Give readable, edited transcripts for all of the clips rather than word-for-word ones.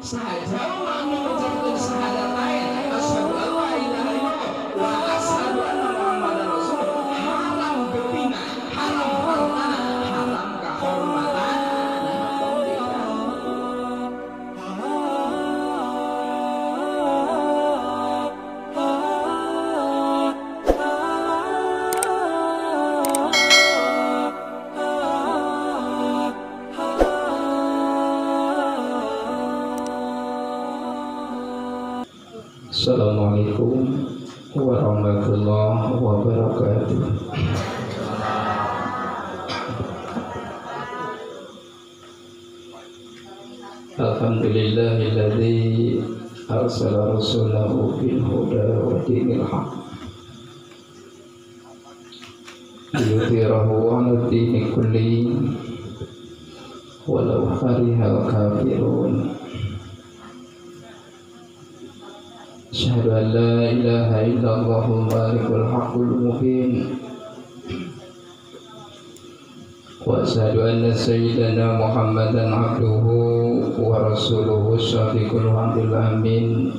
Saha jalma anu ngucapkeun syahadatain asyhadu an la ilaha illallah wa asyhadu anna Muhammadar Rasulullah, haram getihna, haram hartana, haram kahormatan. Assalamualaikum warahmatullahi wabarakatuh. Alhamdulillahilladzi arsala rasulahu bil huda wa dinil haqq liyudhhirahu 'ala dini kulli walau karihal kafirun. Asyhadu an la ilaha illallahul malikul haqqul mubin wa asyhadu anna sayyidana Muhammadan abduhu wa rasuluhu shadiqul wa'dil amin.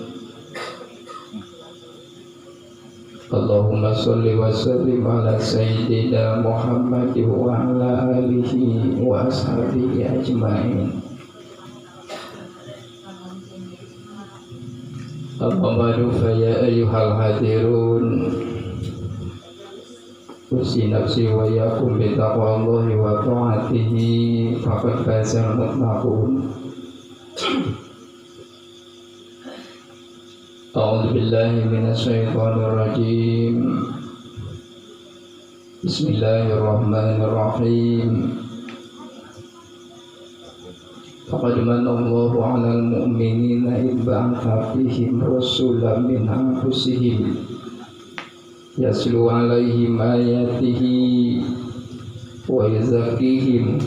Allahumma sholli wa sallim ala sayyidina Muhammad wa ala alihi wa ashabihi ajma'in. Amma ba'du, fa ya ayyuhal hadirun, usi nafsi wa iyyakum bi taqwallahi wa ta'atihi faqad fazal muttaqun. A'udzu billahi minasyaitonir rajim. Bismillahirrahmanirrahim. Faqad manna Allahu 'alal mu'minina idh ba'atha fihim rasulan min anfusihim yatlu 'alaihim ayatihi wa yuzakkihim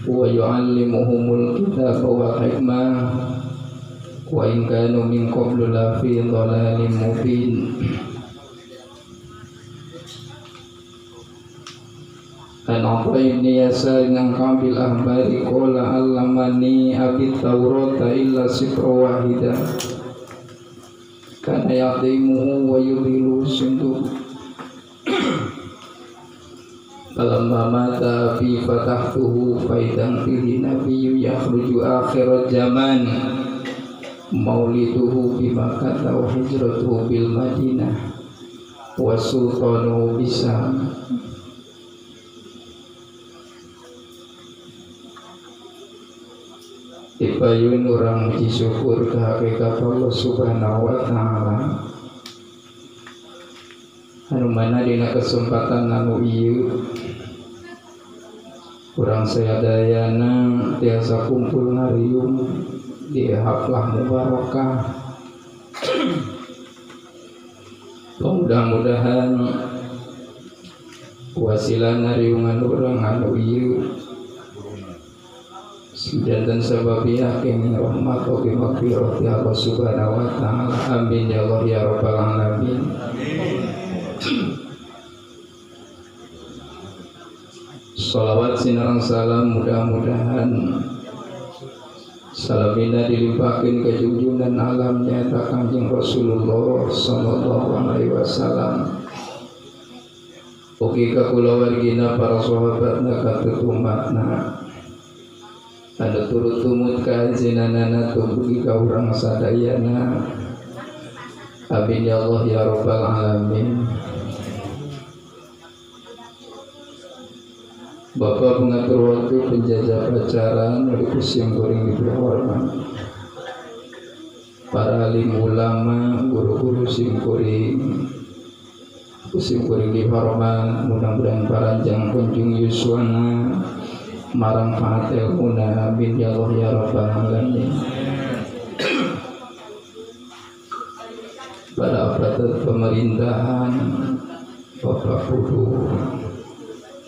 wa yu'allimuhumul kitaba wal hikmah wa in kanu min qablu lafi dhalalin mubin. An Atha ibn Yasar an Kabil Ahbari qala allamani abi Taurata illa sifra wahida kana ya'timuhu wa yudhilu sindu falamma mata abi fatahtuhu faidan fihi nabiyyu yakhruju akhirat zaman mauliduhu bi Makkah wa hijratuhu bil Madinah wa sultanuhu bisam. Dipayun urang muji syukur ka hakikat Allah Subhanahu wa ta'ala anu mana dina kesempatan anu ieu urang sadayana tiasa kumpul ngariung di haflah mubarakah. Mudah-mudahan wasilah ngariungan urang anu ieu jantan sababiyah kenging rahmat wa maghfirah ya Allah Subhanahu wa ta'ala. Amin ya Allah ya rabbal alamin. Shalawat sinarang salam mudah-mudahan salamina dilimpahkeun ke junjungan alam nyata Kangjeng Rasulullah sallallahu alaihi wasallam. Ugi ka kulawargina para sahabatna katut umatna anu turut tumut ka anjeunna tumugi ka urang sadayana. Amin ya Allah ya rabbal alamin. Bapak pengatur waktu penjajah acara nu kusim goreng dihormat, para alim ulama, guru-guru simkuring kusim kuring dihormat, mudah-mudahan paranjang kunjung yuswana marang faat ilmuna. Amin ya Allah ya rabbal alamin. Para aparat pemerintahan, Bapak Guru,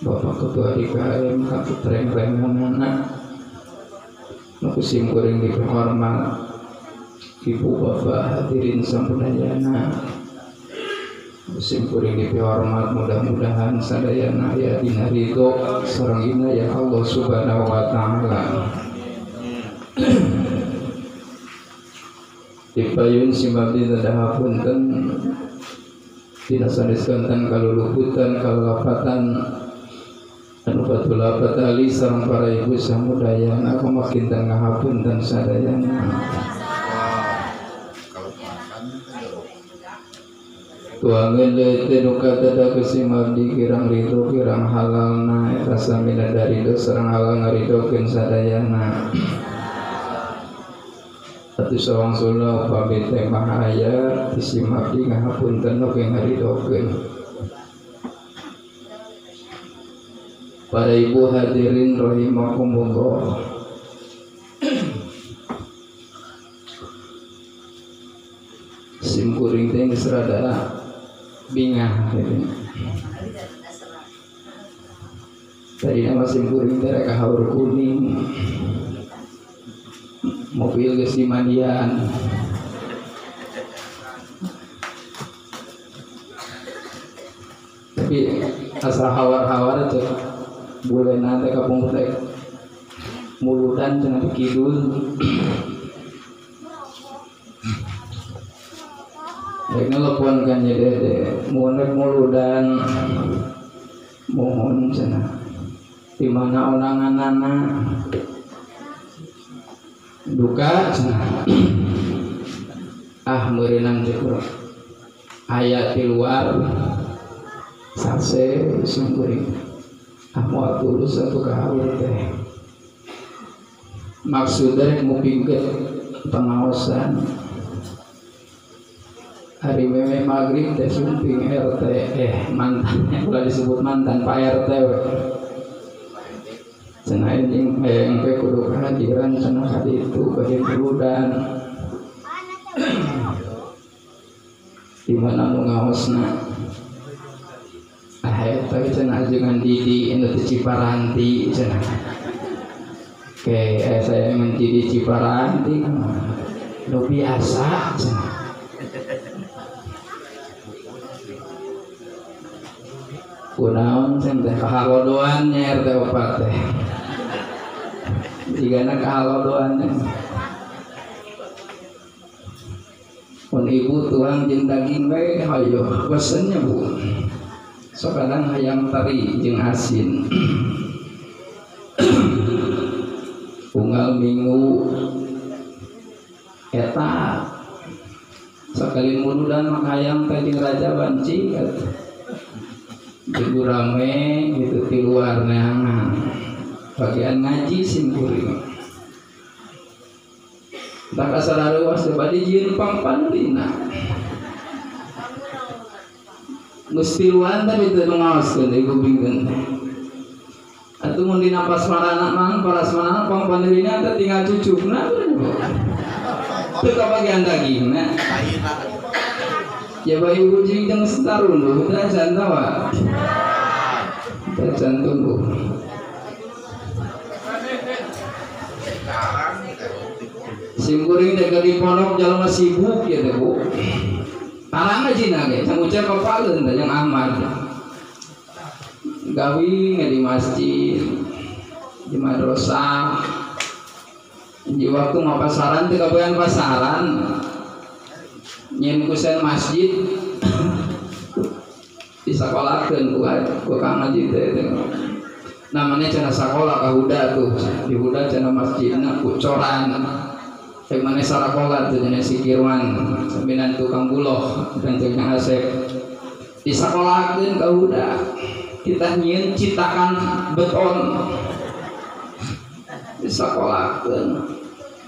Bapak Ketua IKM, Kakek Reng-renganana, kusim kuring dihormat, Ibu Bapak hadirin sampunayana, kusim kuring dihormat, mudah-mudahan sadayana ya dina ridho sareng inayah Allah Subhanahu wa ta'ala. Dipayun simabdi tadahapunten tina sanes konten kaluluputan kalapatan anu fatula patali sareng para ibu samudayana kumakinten ngahapunten sadayana. Tuangeun leuteun nu katada ku simabdi kirang ridho kirang halalna eta samina darido sareng halal ngaridokeun sadayana. Atuh sawangsulna upami teh maha aya ti simabdi ngahapunten oge ngaridokeun. Para ibu hadirin rahimakumullah. Simkuring teh geus rada bingah gitu. Tadi nama simkuring teh rek haur kuning. Mobil geus dimandian. Tapi asa hawar-hawar teh buleuna teh kapungkur teh muludan cenah di kidul. Rek nelepon kan ya dede, mun rek muludan mohon cenah. Di mana undanganana? Duka cenah. Ah meureunang teh aya di luar sase simkuring. Ah moal tulus atuh ka haur teh. Maksudna rek mupingkeun pengaosan. Hari meme maghrib teh sumping RT mantan ulah disebut mantan Pak RT we. Cenah anjing engke kudu kehadiran cenah kaditu bade muludan. Di mana nu ngaosna? Ah eta cenah ajengan Didi anu teh Ciparanti cenah. Oke, saya emang Didi Ciparanti nu biasa cenah. Kunaon sen teh kahalodoan nya RT 4 teh. Jigana kahalodoan nya. Mun ibu tuang jeung daging we hayo pesennya bu. Sok kadang hayang teri jeung asin. Unggal minggu eta sakali muludan mah hayang teh jeung raja banci atuh. Ibu rame gitu di luar neangan bagian ngaji simkuring tak asal bade jieun pangpanulina geus tiluan teh teu ngaoskeun deui kupingkeun teh atuh mun dina pasmarana mah parasmarana pangpanulina teh tinggal cucukna teu kabagian dagingna. Ya bayi kucing jeung sarunduh teh can tawa. Teh can tumbuh. Simkuring teh di pondok jalma sibuk ya teh Bu. Tarang ngajina ge, sang ucap kepaleun teh jeung Ahmad. Gawi di masjid, di madrasah. Di waktu mah pasaran teh kabayan pasaran. Nyen kusen masjid disakolahkeun ku Kang Haji teh namanya cenah sakola ka Huda tuh di Huda cenah masjidna ku coran teh maneh sarakola tuh cenah si Kirwan sambinan tukang buloh dan jeung Asep disakolahkeun ka Huda kita nyieun citakan beton disakolahkeun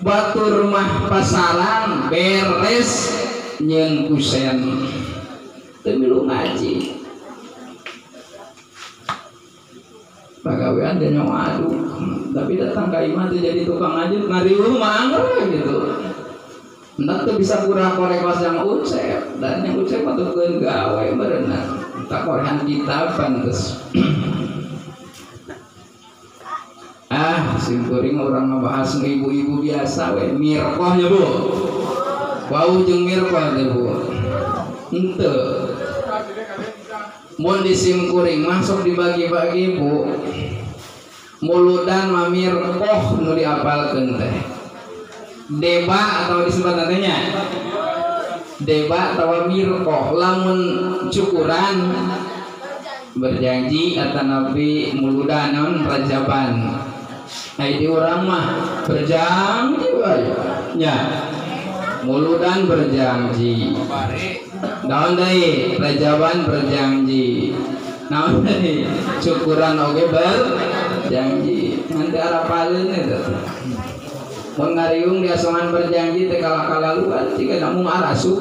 batur mah pasaran beres nyen kusen teu milu ngaji pagawean teh nyong aduh tapi datang ka imah teh jadi tukang ngaji ngariweuh mah angger gitu entak teu bisa kurang korek was yang ucep dan yang ucep mah teu gawe berenang tak korehan kitab pantes. Ah simkuring urang ngabahas ibu-ibu biasa we mirkoh nya Bu. Wau jeung mirkoh teh Bu. Henteu. Mun di simkuring masuk dibagi-bagi Bu. Muludan mah mirkoh nu diapalkeun teh. Deba atau disebut nantinya deba atau mirkoh lamun cukuran berjanji atau nabi muludan non rajaban. Nah di urang mah berjanji wae nya. Muludan berjanji. Naon deui rajaban berjanji. Naon deui cukuran oge berjanji. Nanti arapaleun eta. Mun ngariung diasongan berjanji teh kalah-kalaluan jika namun arasup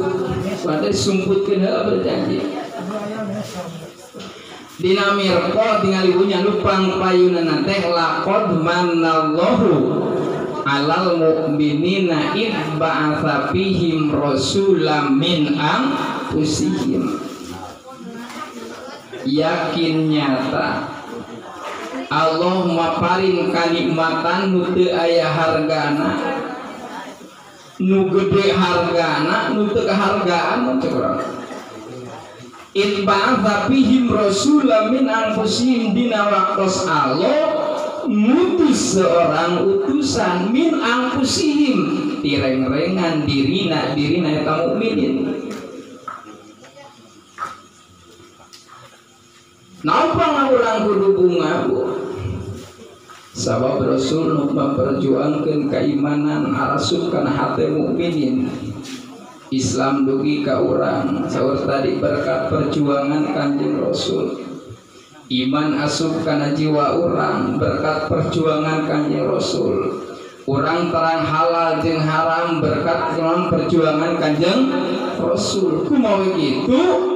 berarti sumputkeun heula berjanji. Dina mirqo tingali punya lupang payunan teh laqad manallahu alal mu'minina id ba'atsa fihim rasulam min anfusihim. Yakin nyata Allah maparin kanikmatan nu teu aya hargana, nu gede hargana, nu teu kahargaan cek urang. Id ba'atsa fihim rasulam min anfusihim, dina waktos Allah ngutus seorang utusan min anfusihim tireng-rengan dirina dirina eta mukminin. Napa urang kudu bunga bu? Sabab Rasul nu memperjuangkeun keimanan arasup kana hate mukminin. Islam dugi ka urang saur tadi berkat perjuangan Kanjeng Rasul. Iman asup kana jiwa urang berkat perjuangan Kanjeng Rasul. Urang terang halal jeung haram berkat perjuangan Kanjeng Rasul. Kumaha kitu?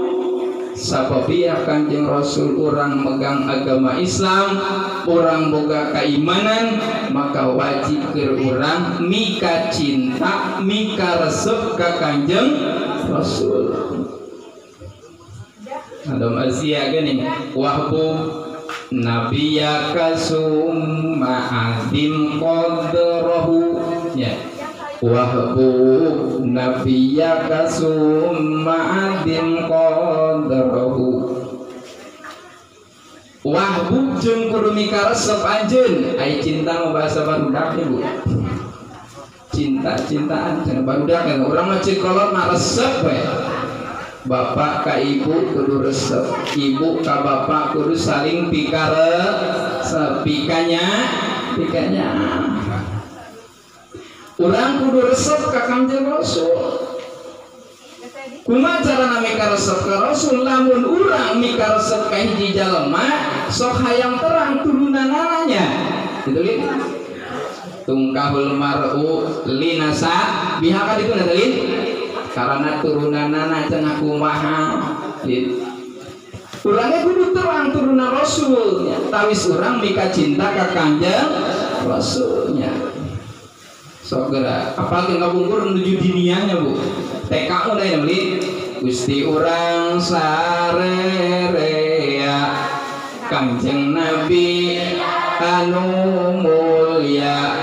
Sababiyah Kanjeng Rasul urang megang agama Islam, urang boga keimanan, maka wajib keur urang mika cinta, mika resep ka Kanjeng Rasul. Adam Azia gini, wahbu nabiyaka summa adim qadrahu ya. Wahbu nabiyaka summa adim qadrahu. Wahbu jeung kudu mika resep anjeun. Ai cinta mah bahasa barudak ibu. Cinta-cintaan cenah barudak kan urang mah ceuk kolot mah resep we. Bapak ka ibu kudu resep, ibu ka bapak kudu saling pikaresep, pikanya pikanya. Urang kudu resep ka Kanjeng Rasul. Kumaha carana mika resep ka Rasul? Lamun urang mika resep ka hiji jalma, sok hayang terang turunanananya. Gitu lin. Tungkahul mar'u linasa biha ka ditu lin. Karena turunanana cenah kumaha. Lin. Urangnya kudu terang turunan Rasulnya. Tawis urang mika cinta ka Kanjeng Rasulnya. Sok geura apalagi ngabungkur menuju dinianya bu. TK udah ya beli Gusti urang sarerea Kanjeng Nabi anu mulia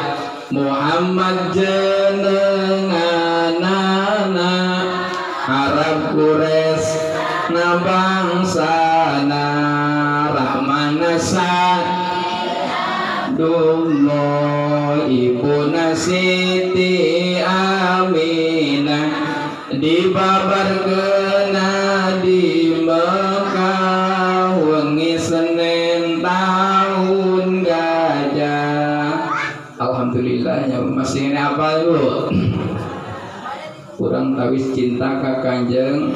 Muhammad jenenganana Arab Quraisy na bangsana Rahmanasa Dumno ibu Siti Aminah dibabarkeuna di Mekah wengi Senin tahun gajah. Alhamdulillah ya, masih ini apa bu? Kurang tawis cinta ka Kanjeng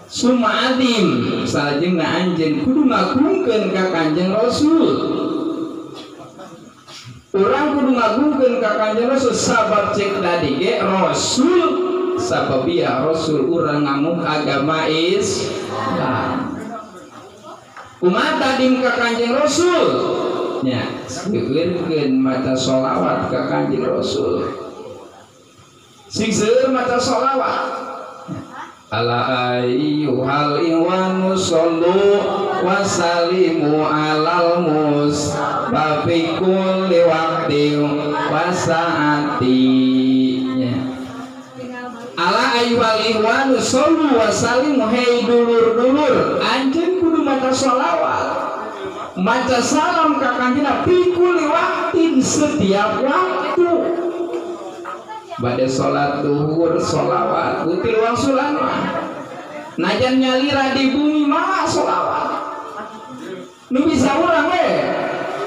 Suma adim salajengna anjeun kudu ngagungkeun ka Kanjeng Rasul. Urang kudu ngagungkeun ka Kanjeng Rasul sabab cek tadi ge Rasul sababiyah Rasul urang ngamuk agama Islam. Kumaha tadim ka Kanjeng Rasul? Nya, seueurkeun maca sholawat ka Kanjeng Rasul. Sing seueur maca sholawat. Ala ayyuhal iwanu shollu wa salimu alal mustafa fi kulli waqtin wa sa'ati. Ala ayyuhal iwanu shollu wa salimu, hei dulur-dulur anjeun kudu maca sholawat, maca salam ka Kanjeng Nabi fi kulli waqtin, setiap waktu. Bade salat duhur sholawat putih wangsulan mah. Najan nyalira di bumi mah sholawat. Nu bisa urang we.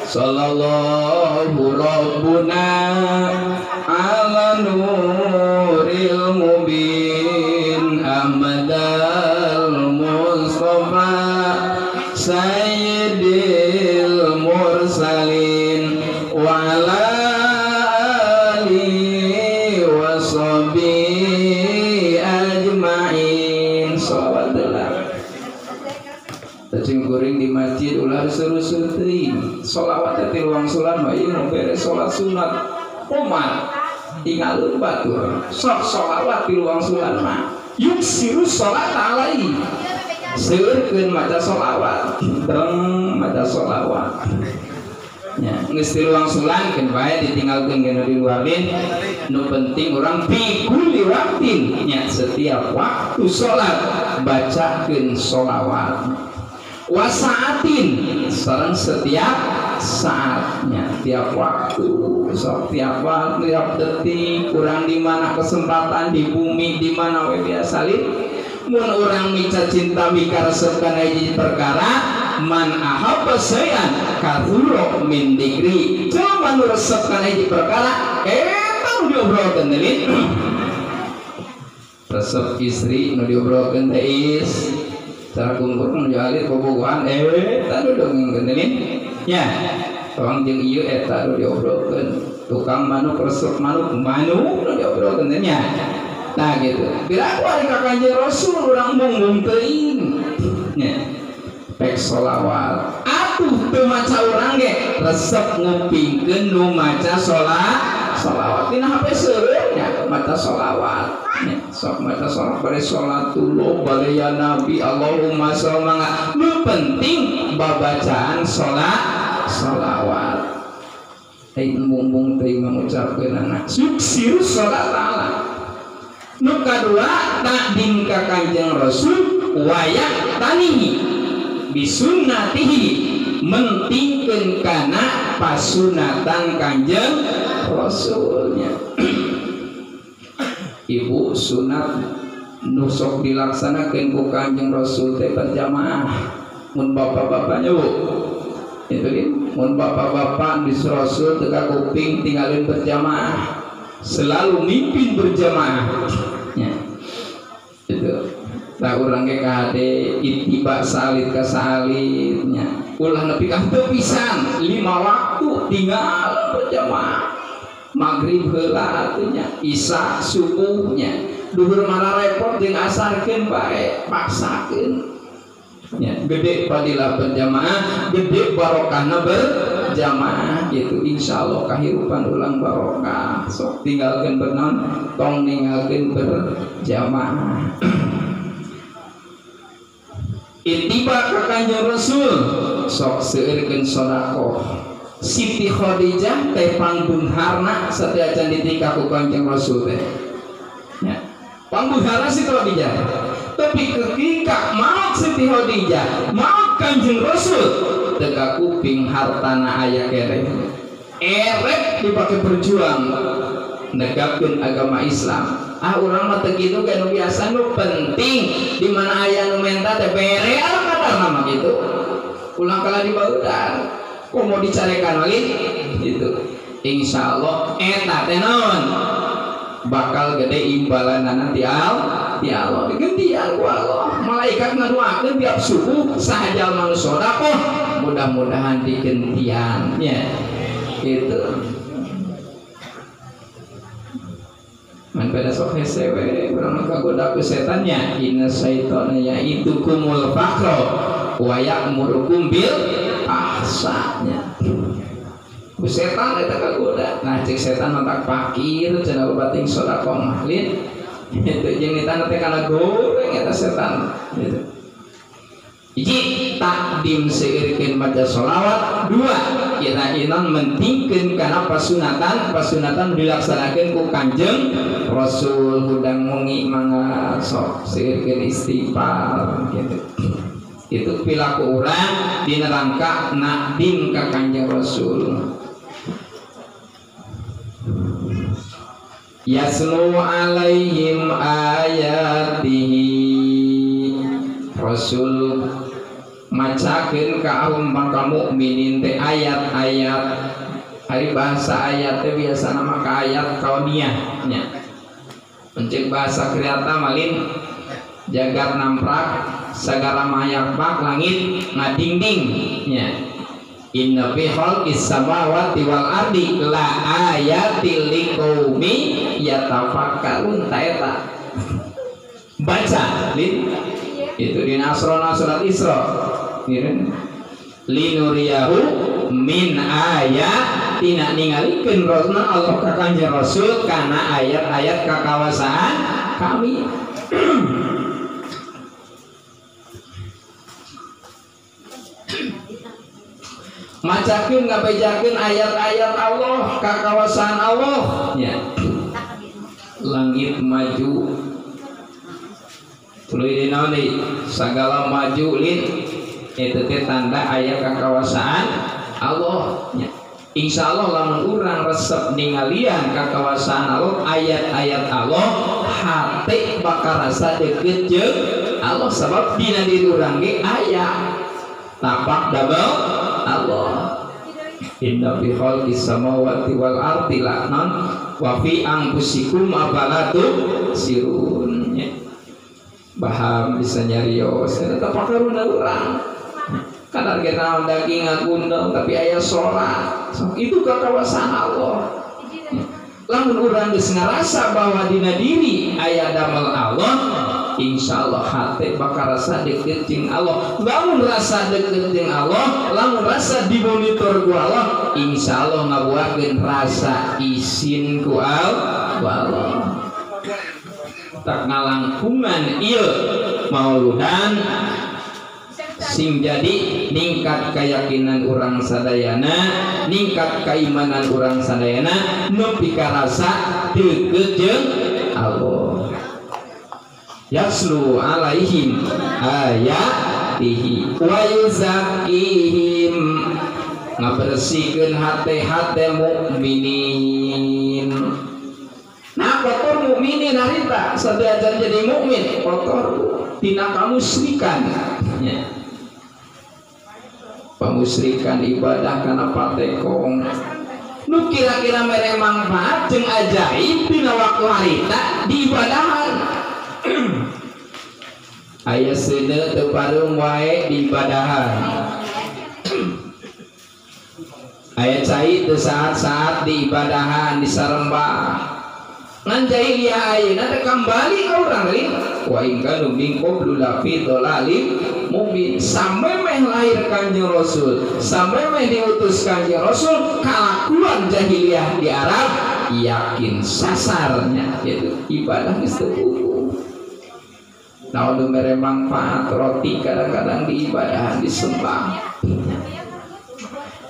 Sallallahu rabbuna ala nuril mubin ahmadal mustafa sayyidil mursalin wa ala alihi wa sahbihi ajmain. Sholawat lah. Cacing goreng di masjid ulah seru-seru teuing. Sholawat teh wangsulan mah ieu nu beres salat sunat qomat ingalun batur. Sok sholawat ti wangsulan mah yuksiru sholat alaihi. Seueurkeun maca sholawat, dreng maca sholawat. Nya geus ti wangsulan keun bae ditinggalkeun kana di luar bin. Nu penting urang fi kulli waqtin nya setiap waktu salat bacakeun sholawat. Wasaatin sareng setiap saatnya, tiap waktu, sok tiap waktu, tiap detik, kurang di mana kesempatan di bumi di mana we biasa lin. Mun urang mica cinta mikaresep kana hiji perkara, man ahabba syai'an kathura min dzikri. Jelema nu resep kana hiji perkara eta nu diobrolkeun teh lin. Resep istri nu diobrolkeun teh is cara kumpul nu alit bobogohan eta nu dongengkeun teh lin. Nya tong jeung ieu eta nu diobrolkeun. Tukang manuk resep manuk, manuk nu diobrolkeun teh nya. Nah gitu. Bila aku ari ka Kanjeng Rasul urang mung-mung teuing. Nya. Pek sholawat. Atuh teu maca urang ge resep ngupingkeun nu maca sholawat. Dina HP seureun nya maca sholawat. Nya sok maca sholawat bare sholatullah bare ya Nabi Allahumma sholli. Nu penting babacaan sholawat. Ai mung-mung teuing mengucapkeun suksiru sholat ala. Nu kadua takdim ka Kanjeng Rasul wayak tanihi bisunnatihi mentingkeun kana pasunatan Kanjeng Rasulnya. Ibu sunat nu sok dilaksanakeun ku Kanjeng Rasul teh berjamaah. Mun bapak-bapaknya Bu itu din, mun bapak-bapak di Rasul teu kuping tinggalin berjamaah, selalu mimpin berjamaah ya. Itu tak urang ge kade ittiba salit ka salitnya ulah nepi ka teu pisan 5 waktu tinggal berjamaah. Maghrib heula atuh nya, isya subuhnya, duhur mana repot jeung asarkeun bae paksakeun nya. Gede fadilah berjamaah, gede barokahna berjamaah gitu. Insyaallah kahirupan ulang barokah. Sok tinggalkeun bernaon, tong ninggalkeun berjamaah. Ittiba ka Kanjeng Rasul sok seueurkeun sedekah. Siti Khadijah teh pangbeungharna sateuacan ditikah ku Kanjeng Rasul teh nya. Pangbeungharna Siti Khadijah. Tapi ketika maut Siti Khadijah, maut Kanjeng Rasul, teu kakuping hartana aya keneh. Erek dipake berjuang negakkeun agama Islam. Ah urang mah teu kitu ge nu biasa nu penting di mana aya nu menta teh bere ala kadarna mah kitu. Ulang kala dibaudan. Kok mau dicarekan lagi gitu. Insyaallah eta teh naon bakal gede imbalanana ti Allah. Digentian ku Allah. Malaikat ngadoakeun tiap subuh saha jalma nu sedekah, mudah-mudahan digentian nya. Gitu. Man pada sok hese we urang kagoda ku setannya. Inna syaitana ya'idukumul faqra wa ya'murukum bil fahsanya. Ku setan eta kagoda. Nah cek setan matak fakir cenah bating sedekah mah lin. Itu jeung ditana teh kana goreng eta setan gitu. Hiji takdim seueurkeun maca sholawat, dua kita inan mentingkeun kana pasunatan, pasunatan dilaksanakeun ku Kanjeng Rasul hudang wengi mangga sok seueurkeun istighfar gitu. Itu perilaku urang dina rangka nakdim ka Kanjeng Rasul. Yaslu alaihim ayatihi Rasul macakeun ka ahum maka mukminin teh ayat-ayat. Ari bahasa ayat teh biasana mah ka ayat kauniyah nya. Mencek bahasa kreata malin jagat namprak sagala mayak bak langit ngadingding nya. Inna fi khalqis samawati wal ardi la ayatil liqaumi yatafakkarun. Ta eta baca lin itu di Nasrona surat Isra linuriyahu min ayatina ningalikeun Rasulna Allah ka Kanjeng Rasul kana ayat-ayat kakawasaan kami. Macakeun ngabejakeun ayat-ayat Allah kakawasaan Allah nya. Langit maju tuluy dinaon deui sagala maju lin eta teh tanda aya kakawasaan Allah nya. Insyaallah lamun urang resep ningalian kakawasaan Allah ayat-ayat Allah hate bakal rasa deukeut jeung Allah sabab dina diri urang ge aya tapak damel Allah. Inna fi khalqis samawati wal ardi la non wa fi anfusikum afala tubsirun. Baham bisa nyarios eta tapakaruna urang. Kadar ge naon daging ngagundel tapi aya salat. Itu kakawasaan Allah. Lamun urang geus ngarasa bahwa dina diri aya damel Allah, insyaallah hate bakal rasa deukeut jeung Allah. Lamun rasa deukeut jeung Allah, lamun rasa dimonitor ku Allah, insyaallah ngabuahkeun rasa isin ku Allah. Tak ngalangkungan ieu mauludan sing jadi ningkat keyakinan urang sadayana, ningkat keimanan urang sadayana, nepi ka rasa deukeut jeung Allah. Yaslu alaihim ayatihi wa yuzakkihim ngabersihkeun hate-hate mukminin. Nah kotor mukminin harita sadiajan jadi mukmin kotor tina kamusyrikan nya. Pamusyrikan ibadah kana patekong nu kira-kira mere manfaat jeung ajaib dina waktu harita diibadahan. Aya seuneu teu parung wae diibadahan. Aya cai teu saat-saat diibadahan disarembah. Ngan jahiliyah ayeuna teh kembali ka urang deui. Wa in kanu min qablu la fi dhalalim mubin. Sampai meh lahir Kanjeng Rasul, sampai meh diutus Kanjeng Rasul, kalakuan jahiliyah di Arab yakin sasarnya gitu ibadah geus teu puguh. Naon nu mere manfaat roti kadang-kadang diibadahan disembah.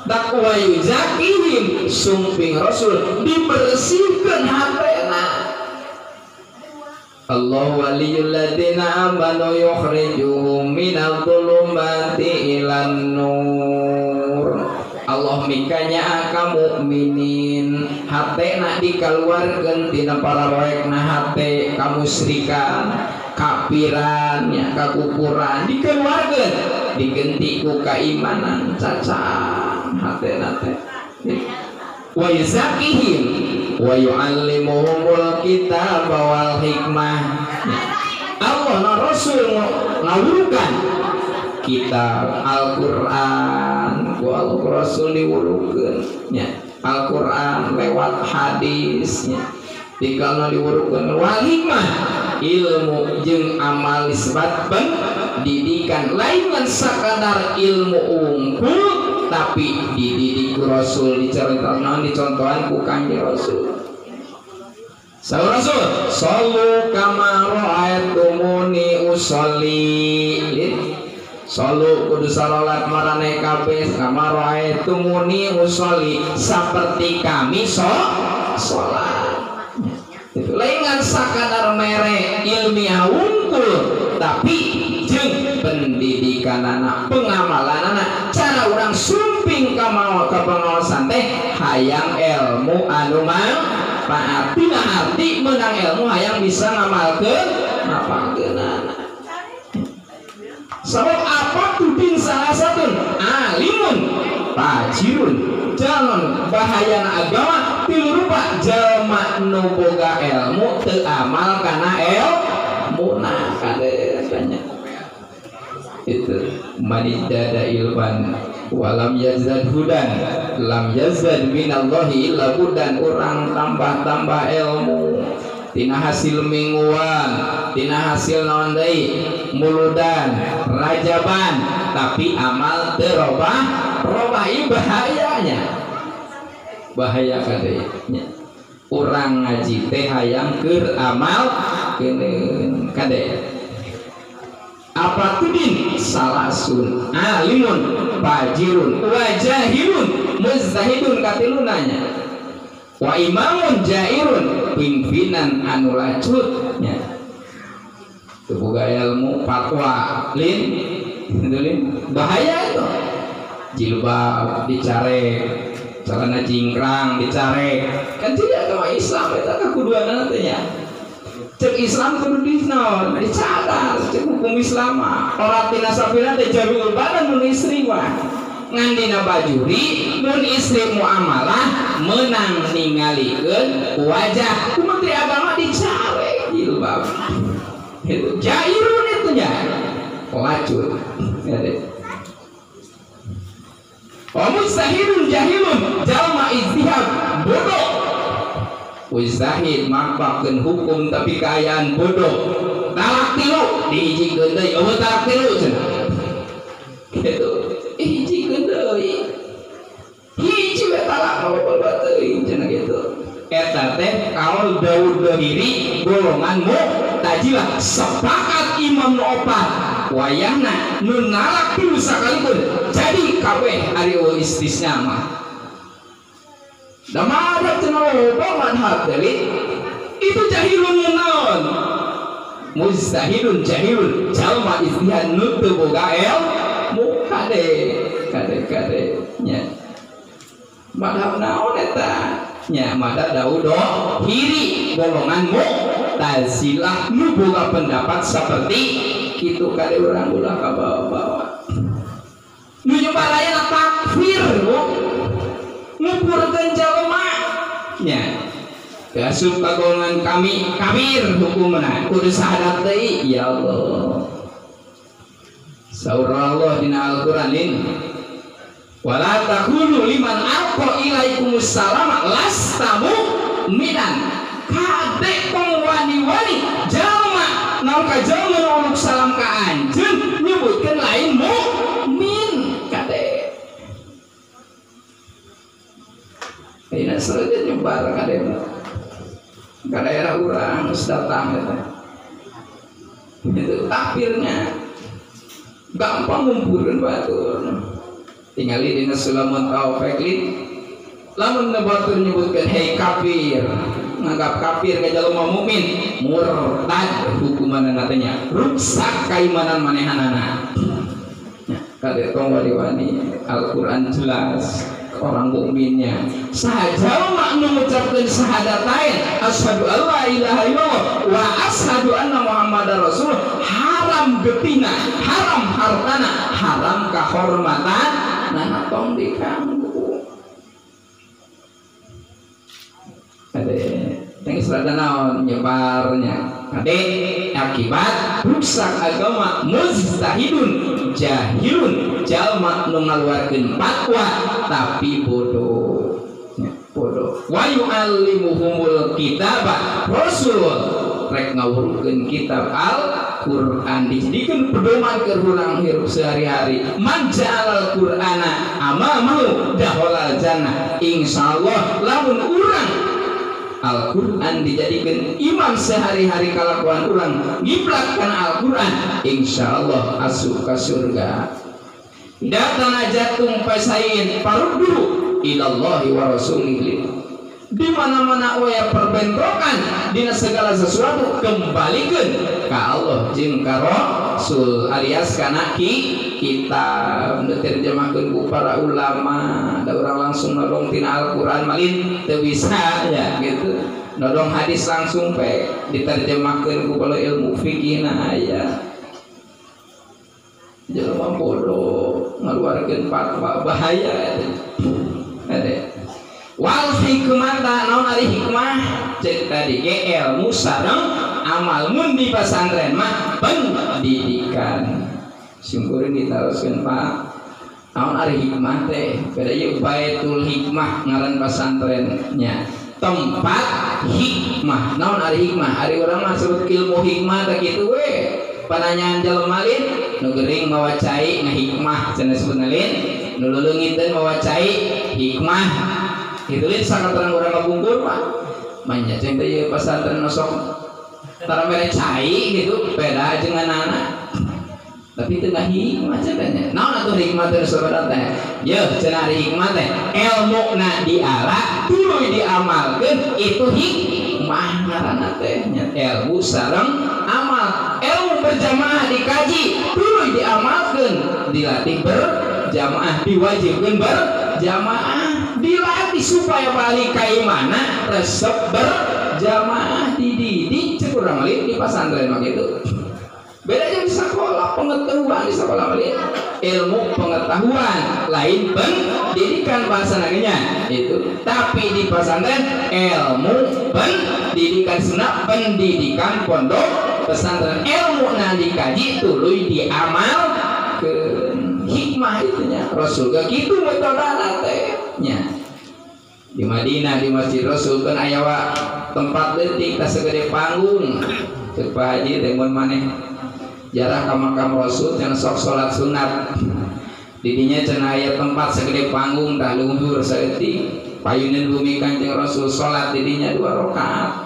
Takwa yuzakihim sumping Rasul dibersihkan hatena. Allah waliyul ladzina amanu yukhrijuhum minadh dhulumati ilan nur. Allah mikanya ka mukminin hatena dikaluarkeun tina para roekna hate kamusyrikan, kapiran nya kakufuran dikeluarkeun digenti ku keimanan cacang hatena teh. Wa yuzakihim wa yu'allimuhumul kitaba wal hikmah. Allah na Rasul ngawurukan kitab Al-Qur'an ku Allah Rasul diwurukeun nya. Al-Qur'an lewat hadis nya dikalna diwurukeun wal hikmah ilmu jeung amal isbat pendidikan lain ngan sakadar ilmu unggul tapi dididik ku Rasul diceritakan dicontohan ku Kanjeng Rasul. Saur Rasul, "Shallu kama ra'aitumuni usolli." Shallu kudu salat maraneh kabeh kama ra'aitumuni usolli seperti kami salat. Itu lain ngan sakadar mere ilmiah unggul tapi jeung pendidikan anak, pengamalan anak, cara orang sumping ka pengawasan teh hayang ilmu anu manfaat. Tina arti menang ilmu hayang bisa ngamalkeun ngapalkeunana. Sebab apa tudin salah satu alimun fajirun jalon bahayana agama tilu rupa jalma nu boga ilmu teu amal kana ilmuna kade banyak itu manizdada ilman walam yazad hudan lam yazad minallahi illa hudan. Urang tambah-tambah ilmu tina hasil mingguan tina hasil naon deui muludan rajaban tapi amal teu robah robah ieu bahayanya bahaya kade nya. Urang ngaji teh hayang keur amal keuneun kade apa tudin salasun alimun fajirun wajahilun muzahidun katilunanya wa imamun jairun pimpinan anu lacut nya teu boga ilmu fatwa lin lin bahaya itu jilbab dicarek celana jingkrang dicarek kan tidak agama Islam eta kakuduanana teh nya. Cek Islam kudu dinaon dicadar cek hukum Islam mah ora tina sapina teh jamiul badan mun istri mah ngan dina bajuri mun istri muamalah menang ningalikeun wajah ku menteri agama dicarek jilbab itu jairun itu nya pelacur wa mustahilun jahilun jalma ijtihad bodoh mujtahid mangpakeun hukum tapi kaayaan bodoh talak tilu dihijikeun deui eueuh talak tilu cenah kitu hijikeun deui hiji we talak loba teuing cenah kitu eta teh kaul Daud Dohiri golongan Mu'tazilah sepakat imam nu opat wayahna nu nalak tilu sakalipun jadi kabeh ari eueuh istisna mah. Damada cenah loba madhab teh itu jahilun naon mujtahidun jahilun jalma ijtihad nu teu boga ilmu kade kade kade nya madhab naon eta nya madhab Daud Hiri golongan Mu'tazilah nu boga pendapat seperti kitu kade urang ulah kabawa-bawa nu nyebarayana takfir bu ngupurkeun jalma nya asup ka golongan kami kafir hukumna kudu syahadat deui ya Allah. Saur Allah dina Al-Qur'an ini wala taqulu liman alqa ilaikumus salama lasta mu'minan kade tong wani-wani jalma naon ka jalma nu uluk salam ka anjeun nyebutkeun lain mukmin kade. Ini selanjutnya nyebar kade ke daerah urang geus datang eta. Itu takfirnya gampang ngumpulkeun batur. Tingali dina Sulamun Taufik lamun batur nyebutkeun hei kafir, nganggap kafir ka jalma mukmin, murtad hukumanna teh nya, ruksak kaimanan manehanana. Nya kade tong wani-wani Al-Qur'an jelas orang mukminnya sahaja makna mengucapkan syahadatain asyhadu alla ilaha illallah wa asyhadu anna muhammadar rasulullah haram getina haram hartana haram kahormatan nah tong dikanggu ade teng serada naon nyebarnya ade akibat rusak agama mujtahidun jahilun jalma nu ngaluarkeun fatwa tapi bodoh ya, bodoh wa yu'allimuhumul kitaba rasul rek ngawurukeun kitab Al-Qur'an dijadikeun pedoman keur urang hirup sehari-hari man ja'alal Qur'ana amamahu dakhalal jannah insyaallah lamun urang Al-Qur'an dijadikan imam sehari-hari kalakuan urang ngiblat kana Al-Qur'an insyaallah asup ka surga. Datana jatum pasain paruddu ilallahi wa rasulih. Di mana-mana waya perbentrokan dina segala sesuatu kembalikan ka Allah jeung ka Rasul alias kana kita diterjemahkeun ku para ulama. Da urang langsung nodong tina Al-Qur'an malin teu bisa ya gitu. Nodong hadis langsung pe diterjemahkeun ku kalau ilmu fikihna aya. Jelema bodoh ngaluarkeun fatwa bahaya eta. Wal hikmata naon ari hikmah cek tadi ge ilmu sareng amal mun di pesantren mah pendidikan. Syukurin ditaroskeun Pak. Naon ari hikmah teh? Beda ieu Baitul Hikmah ngaran pesantrennya. Tempat hikmah. Naon ari hikmah? Ari urang mah sebut ilmu hikmah teh kitu we. Pananyaan jelema lin nu gering mawa cai ngahikmah cenah sebutna lin, nu leuleungiteun mawa cai hikmah. Itu lin sakaterang urang kapungkur mah manya ceng teh ieu pesantren osok tara mere cai gitu beda jeung anak-anak. Tapi teu hikmah cenah. Naon atuh hikmah teh saudara teh? Yeuh cenah ari hikmah teh elmuna diala tuluy diamalkeun itu hikmah ngaranna teh nya. Ilmu sareng amal. Ilmu berjamaah dikaji tuluy diamalkeun, dilatih berjamaah, diwajibkeun berjamaah, dilatih supaya balik kaimana resep berjamaah, dididik cek urang lin di pesantren mah gitu. Beda jeung di sekolah pengetahuan, di sekolah mah ilmu pengetahuan lain pendidikan bahasa naganya itu. Tapi di pesantren ilmu pendidikan sunah pendidikan pondok pesantren ilmu na dikaji tuluy diamalkeun. Hikmah itunya Rasul ge kitu metodana teh nya. Di Madinah di Masjid Rasul kan aya tempat leutik tah segede panggung. Cek Pak Haji teh mun maneh jarah ka makam Rasul cenah sok salat sunat. Didinya cenah aya tempat segede panggung tah luhur saeutik payuneun bumi Kanjeng Rasul salat didinya 2 rakaat.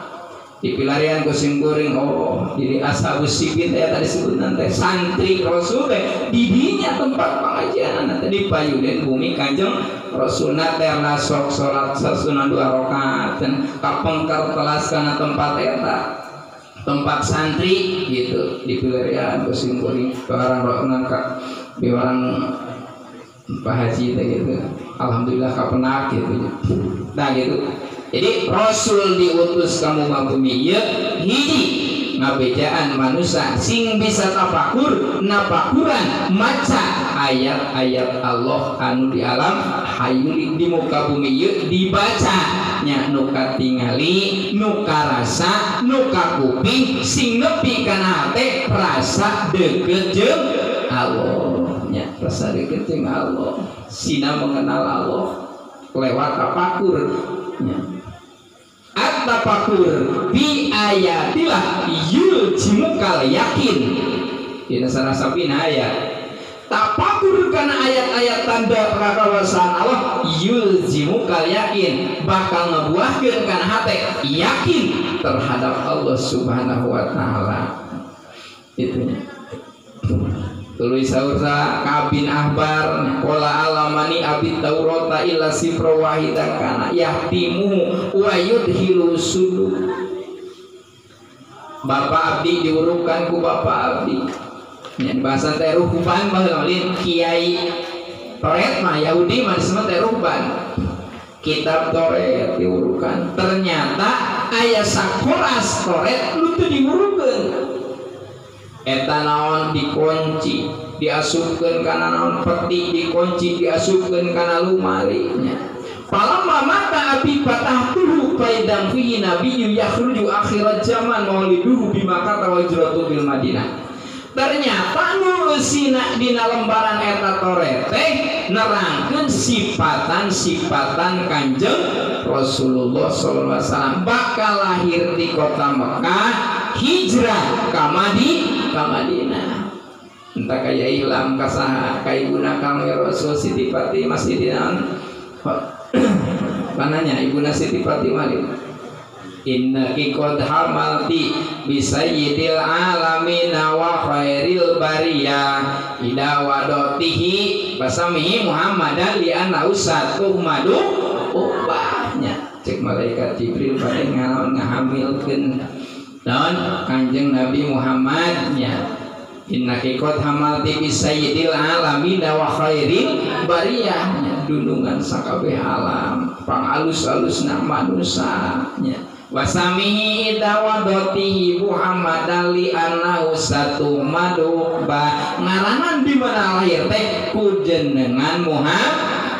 Dipilarian ku simkuring oh diri ashabus sibit aya tadi sebutna teh santri Rasul teh didinya tempat pengajian teh dipayuneun bumi Kanjeng Rasul na teh sok salat sasunah 2 rakaat kapengker telas kana tempat eta tempat santri gitu dipilarian ku simkuring barang ronan ka biwarang Pak Haji teh gitu alhamdulillah kapenak gitu nah gitu. Jadi Rasul diutus kamu bumi ieu hiji ngabejaan manusia sing bisa tafakur nafakuran maca ayat-ayat Allah anu di alam hayu di muka bumi ieu dibaca nya nu katingali nu karasa nu kakuping sing nepi kana hate rasa deukeut jeung Allah nya rasa deukeut jeung Allah sina mengenal Allah lewat tafakur nya. At-tafakur bi ayatillah yuljimukal yakin. Dina sarah sapina ayat. Tafakur kana ayat-ayat tanda kekuasaan Allah yuljimukal yakin, bakal ngebuahkeun kana hate yakin terhadap Allah Subhanahu wa taala. Itunya. Tuluy saur sa Kabin Ahbar qala alamani abid taurata illa sifra wahidan kana yahtimu wa yudhilu sudu. Bapak abdi diurukan ku bapak abdi. Nya bahasa teh ruhban baheula lain kiai Taurat mah Yahudi mah disebut teh ruhban. Kitab Taurat diurukan. Ternyata aya sakoras Taurat nu teu diurukeun. Eta naon dikunci diasupkeun kana naon peti dikunci diasupkeun kana lumari nya. Falamma mata abi fatahtuhu faidam fihi nabiyyu yakhruju akhirat zaman mauliduhu bima kata wa hijratu bil Madinah. Ternyata nulisina dina lembaran eta Taurat teh nerangkeun sifatan-sifatan Kanjeng Rasulullah sallallahu alaihi wasallam bakal lahir di kota Mekah, hijrah ka Madinah. Entah kaya ilam kasaha ka ibuna kang Rasul Siti Fatimah Siti naon pananya ibuna Siti Fatimah Innaki qad hamalti bi sayyidil alamin wa khairil bariyah ida wadotihi basamihi Muhammadan li anna usatuh madu ubahnya. Cek malaikat Jibril bade ngahamilkeun naon Kanjeng Nabi Muhammad nya. Innaki qad hamalti bi sayyidil alamin wa khairil bariyah nya, dunungan sakabeh alam pangalus-alusna manusia nya. Wasamihi idza wadatihi Muhammadan li annahu satu madubah. Ngaranan di mana lahir teh ku jenengan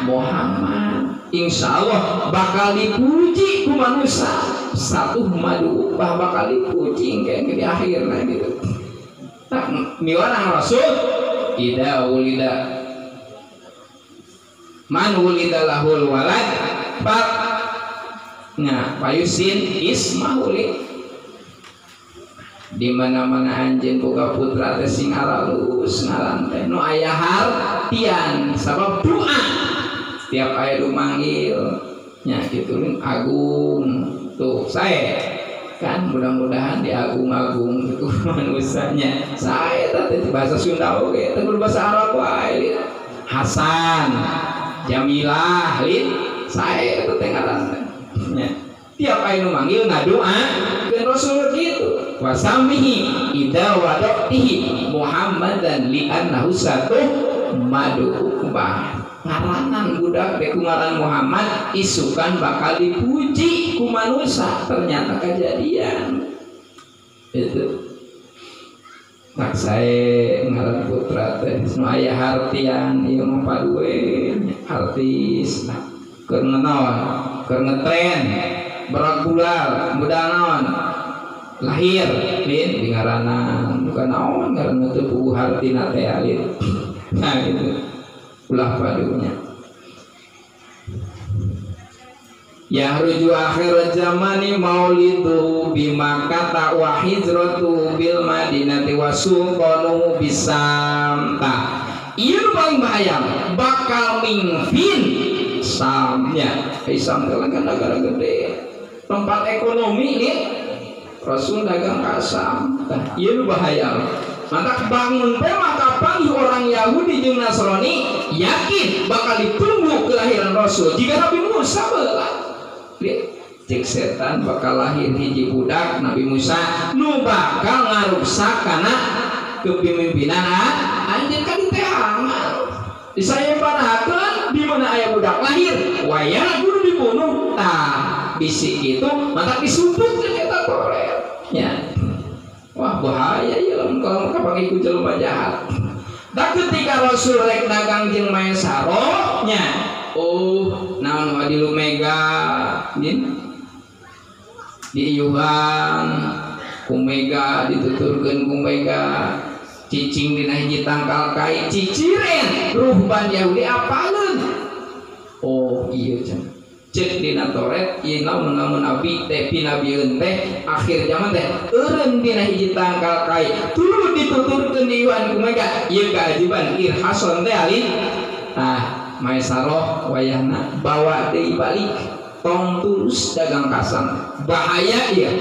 Muhammad. Insyaallah bakal dipuji ku manusia. Satu madubah bakal dipuji kayak di akhirna gitu. Tak miwarang Rasul idza wulida man wulida lahul walad fa nah, payusin ismahuli. Di mana-mana anjeun boga putra teh sing aralus ngaran teh nu aya hartian sabab doa setiap aya nu manggil nya kitu agung tuh sae kan mudah-mudahan diagung-agung gitu manusanya sae teh bahasa Sunda oge teh bahasa Arab wae Hasan Jamilah lin sae teh ngaran teh. Tiap aya nu manggil ngadoa ke Rasul gitu. Wasamihi idza wadatihi Muhammadan li annahu satu madubah. Ngaranan budak teh ku ngaran Muhammad isukan bakal dipuji ku manusia, ternyata kejadian. Itu. Tak sae ngaran putra teh nu aya hartian ieu mah paduwe artis nah keur naon keur ngetren berat gulal muda naon lahir lin di ngaranan bukan naon ngaran teu puguh hartina teh alin. Nah gitu ulah padunya. Yahruju akhir zamani maulidu bimakata wa hijratu bil madinati wa sultanu bisamta. Ieu paling bahaya bakal mingpin samnya. Isam teh kan negara gede tempat ekonomi nih Rasul dagang kasam. Tah ieu bahaya. Maka bangun teh maka panggih orang Yahudi jeung Nasrani yakin bakal ditunggu kelahiran Rasul. Jika Nabi Musa baheula cek setan bakal lahir hiji budak Nabi Musa nu bakal ngaruksak kana kepemimpinan anjeun ka diteangan. Disayembarakeun di mana aya budak lahir wayah kudu dibunuh. Tah bisik itu maka disumputkeun eta Taurat nya. Wah bahaya ieu lamun kalau kapanggih ku jelema jahat. Da ketika Rasul rek dagang jeung Maisarah nya, oh naon wa di Lumega din di iuhan ku Mega dituturkeun ku Mega cicing dina hiji tangkal kai ciciren ruhban Yahudi apaleun. Oh iya cenah cek dina Taurat ieu naon lamun nabi teh pinabieun teh akhir zaman teh eureun dina hiji tangkal kai tuluy dituturkeun di iuhan ku Mega ieu keajaiban irhason teh alin. Tah Maisarah wayahna bawa deui balik tong tulus dagang kasang bahaya ieu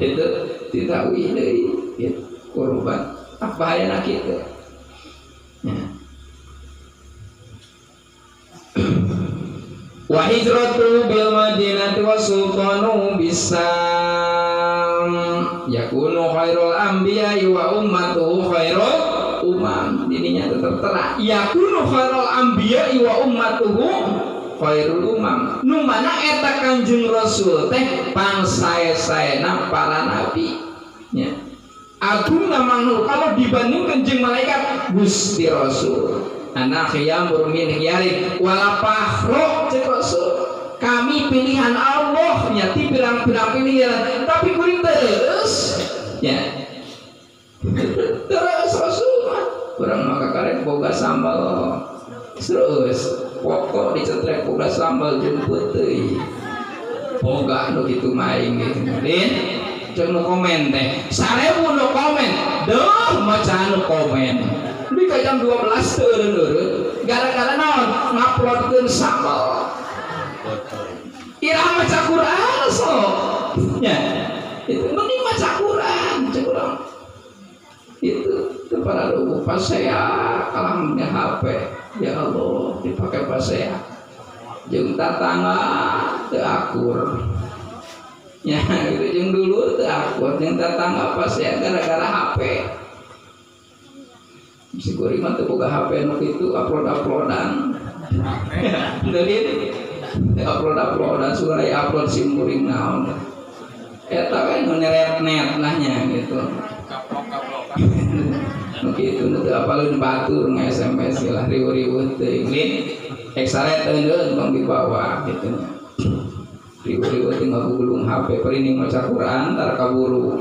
itu tidak uih deui gitu korban bahaya nak kitu ya. Wa hijratu bil madinati wa sultanu bisam yakunu khairul anbiya'i wa ummatuhu khairul umam. Dininya tetap terang yakunu khairul anbiya'i wa ummatuhu khairul umam. Nu mana eta Kanjeng Rasul teh pangsae-saena para nabi nya. Agungna manghul kalau dibandingkan jeung malaikat Gusti Rasul. Ana khiyamur min khiyarin wala fakhru cek Rasul. Kami pilihan Allah nya ti pirang-pirang pilihan tapi kuring terus nya. Terus Rasul mah urang mah kakarek boga sambal terus pokok dicetrek boga sambal jeung peuteui. Boga nu kitu maing gitu. Din cek nu komen teh 1000 nu komen deuh maca nu komen. Lebih ka jam 12 teu eureun-eureun gara-gara naon nguploadkeun sambal. Irah maca Quran sok nya. Itu mending maca Quran cek urang. Itu teu pararuguh pasea kalah HP. Ya Allah dipakai pasea jeung tatangga teu akur. Ya gitu jeung dulur teu akur jeung tetangga pasea gara-gara HP. Si kuring mah teu boga HP nu kitu upload-uploadan. Deulin upload-uploadan suara upload sim kuring naon. Eta we nu neret-net lah nya gitu. Kaplok-kaplokan. Nu kitu nu teu apaleun batur nge-SMS lah riweuh-riweuh teuing. Lin eksaret teueun tong dibawa kitu nya. Riweuh-riweuh teh ngagugulung HP perining maca Quran tar kaburu.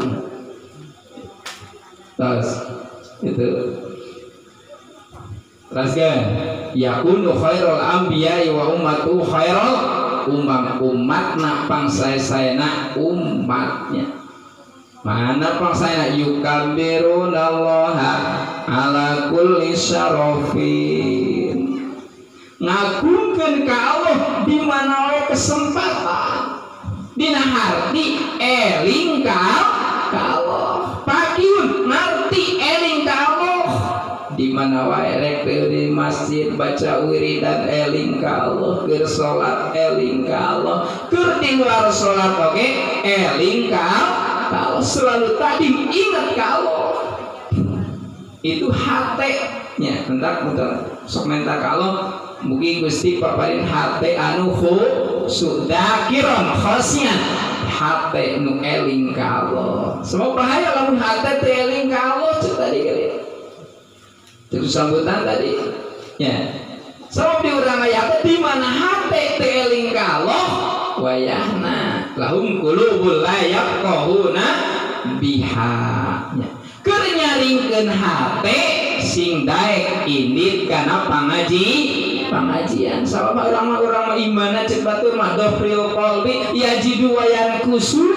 Terus itu teruskan yakunu khairul anbiya'i wa ummatu khairul umam umatna pangsae-saena umatnya. Mana pangsaena yukabbirunallaha ala kulli syarafin. Ngagungkeun ka Allah di mana wae kesempatan. Dina harti eling ka Allah. Pakiun ngarti eling ka Allah. Di mana wae rek di masjid baca wiridan eling ka Allah, keur salat eling ka Allah, keur di luar salat oge eling ka Allah, selalu tadi ingat ka Allah. Itu hate-nya. Entak bentar sok menta ka Allah, mugi Gusti paparin hate anu khusuk dzakiron khosian, hate nu eling ka Allah. Sebab bahaya lamun hate teu eling ka Allah cek tadi kali. Terus sambutan tadi ya. Sebab di urang aya teh di mana hate teu eling ka Allah wayahna lahum qulubul la yafqahuna biha. Keur nyaringkeun hate sing daek indit kana pangajian. Sabab urang mah imanna cek batur mah dohril qalbi yajidu wa yanqusu.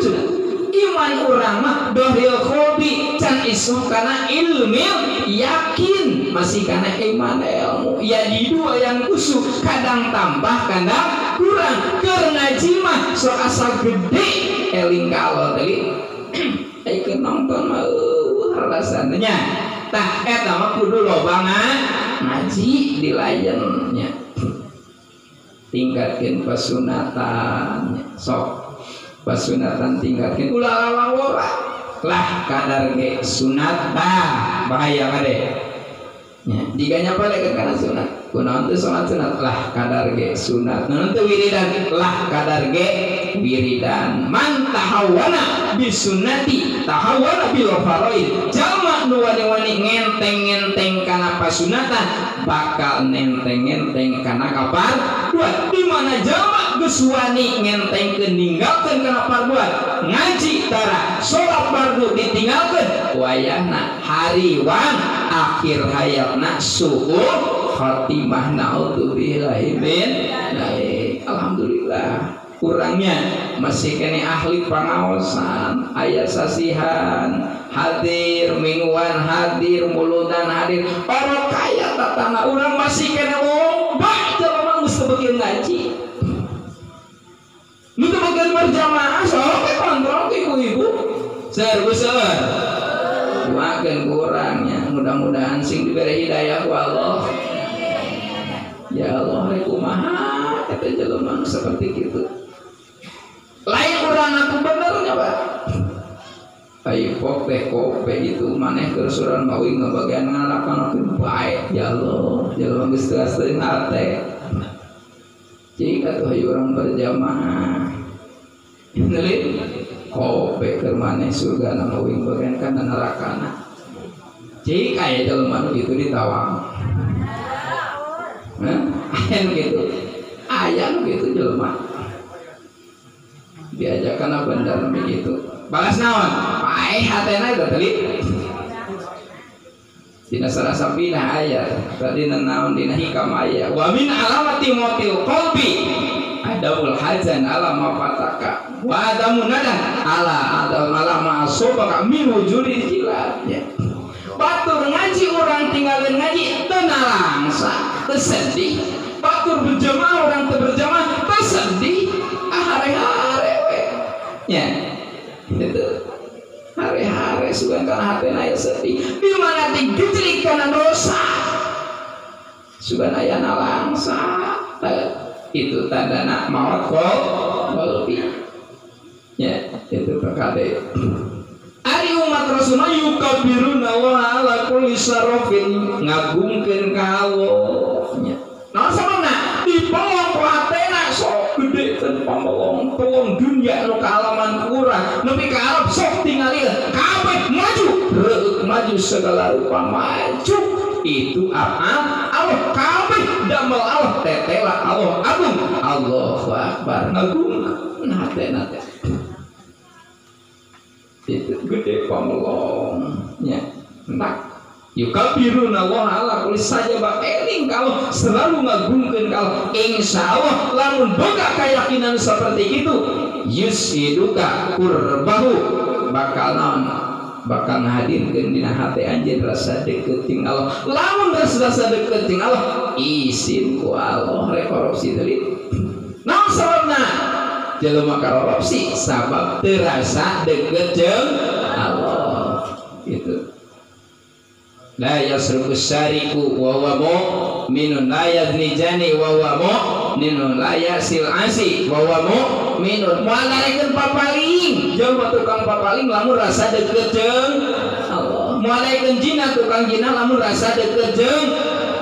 Iman urang mah dohril qalbi can isu kana ilmil yakin, masih kana iman ilmu yajidu wa yanqusu, kadang tambah kadang kurang. Keur ngaji mah sok asa gede eling ka Allah tadi. Ai keur nonton mah rasana nya. Tah eta mah kudu loba ngaji dilayen nya. Tingkatkeun pasunatan sok. Pasunatan tingkatkeun ulah lalawora lah kadar ge sunat bah bahaya kade nya jika nyapalekeun kana sunat kunaon teu salat sunat lah kadar ge sunat naon teu wiridan lah kadar ge wiridan. Man tahawwana bisunnati tahawwana bil faraid, jalma nu wani-wani ngenteng-ngenteng kana pasunatan bakal nenteng-ngenteng kana kapar dua. Di mana jalma geus wani ngentengkeun ninggalkeun kana parbuat, ngaji tara salat fardu ditinggalkeun, wayahna hariwang akhir hayatna su'ul khatimah, naudzubillahi min dzalik. Alhamdulillah kurangnya masih kene ahli pangaosan, aya sasihan hadir, mingguan hadir, muludan hadir, orang kaya tatangga urang masih kene loba jelema geus teu beukeun ngaji. Nu teu beukeun berjamaah sok we kontrol ke ibu-ibu. Seur seur. Doakeun kurangnya, mudah-mudahan sing diberi hidayah ku Allah. Ya Allah, rek kumaha eta jelema seperti kitu. Lain urang aku benernya Pak. Ayo pok teh kope itu maneh keur suran mawi ngabagian ngalakonakeun bae. Ya Allah, jelema geus teas teuing hate. Cik atuh hayu urang berjamaah. Neulit kope keur maneh surgana mawi bagian kana nerakana. Cik aya jelema nu kitu ditawang. Hah? Aya nu kitu. Aya nu kitu jelema. Diajakan bener begitu. Balas naon? Paeh hatena eta tadi. Dina sarasapina aya, tadi naon dina hikam aya. Wa min alamati mautil qalbi adamul hazan ala ma fataka wa adamun nadan ala adam ala ma asobaka min wujudi jilat. Ya. Batur ngaji orang tinggalin ngaji teu nalangsa, teu sedih. Batur berjamaah orang teu berjamaah teu sedih. Ah hare-hare we. Ya. Itu hare-hare sugan kana hatena aya sedih. Di mana digejlik kana dosa. Sugan aya nalangsa. Itu tandana maot qalbi. Ya, itu perkara. Ari umat Rasulullah yukabbiruna wa ala kulli sarafin ngagungkeun ka Allah. Nya. Naon sababna? Dipelong ku hatena sok gede teu pamelong pelong dunya nu kaalaman kurang nepi ka Arab sok tingali kabeh maju reueuk maju segala rupa maju itu apa Allah kabeh damel Allah tetela Allah agung Allahu akbar ngagungkeun hatena teh itu gede pamelong nya enak yukabbiruna Allah ala kulli saja bak eling kalau selalu ngagungkeun kalau insyaallah lamun boga keyakinan seperti itu yusiduka qurbahu bakal naon bakal ngahadirkeun dina hate anjeun rasa deukeut jeung Allah lamun rasa deukeut jeung Allah isin ku Allah rek korupsi teh naon sababna jelema korupsi sabab teu rasa deukeut jeung Allah gitu. La yasruku syariku wa huwa mu'minun la yazni jani wa huwa mu'minun la yasil asi wa huwa mu'minun. Moal darekeun papaling jelema tukang papaling lamun rasa deukeut jeung Allah. Moal darekeun jina tukang jina lamun rasa deukeut jeung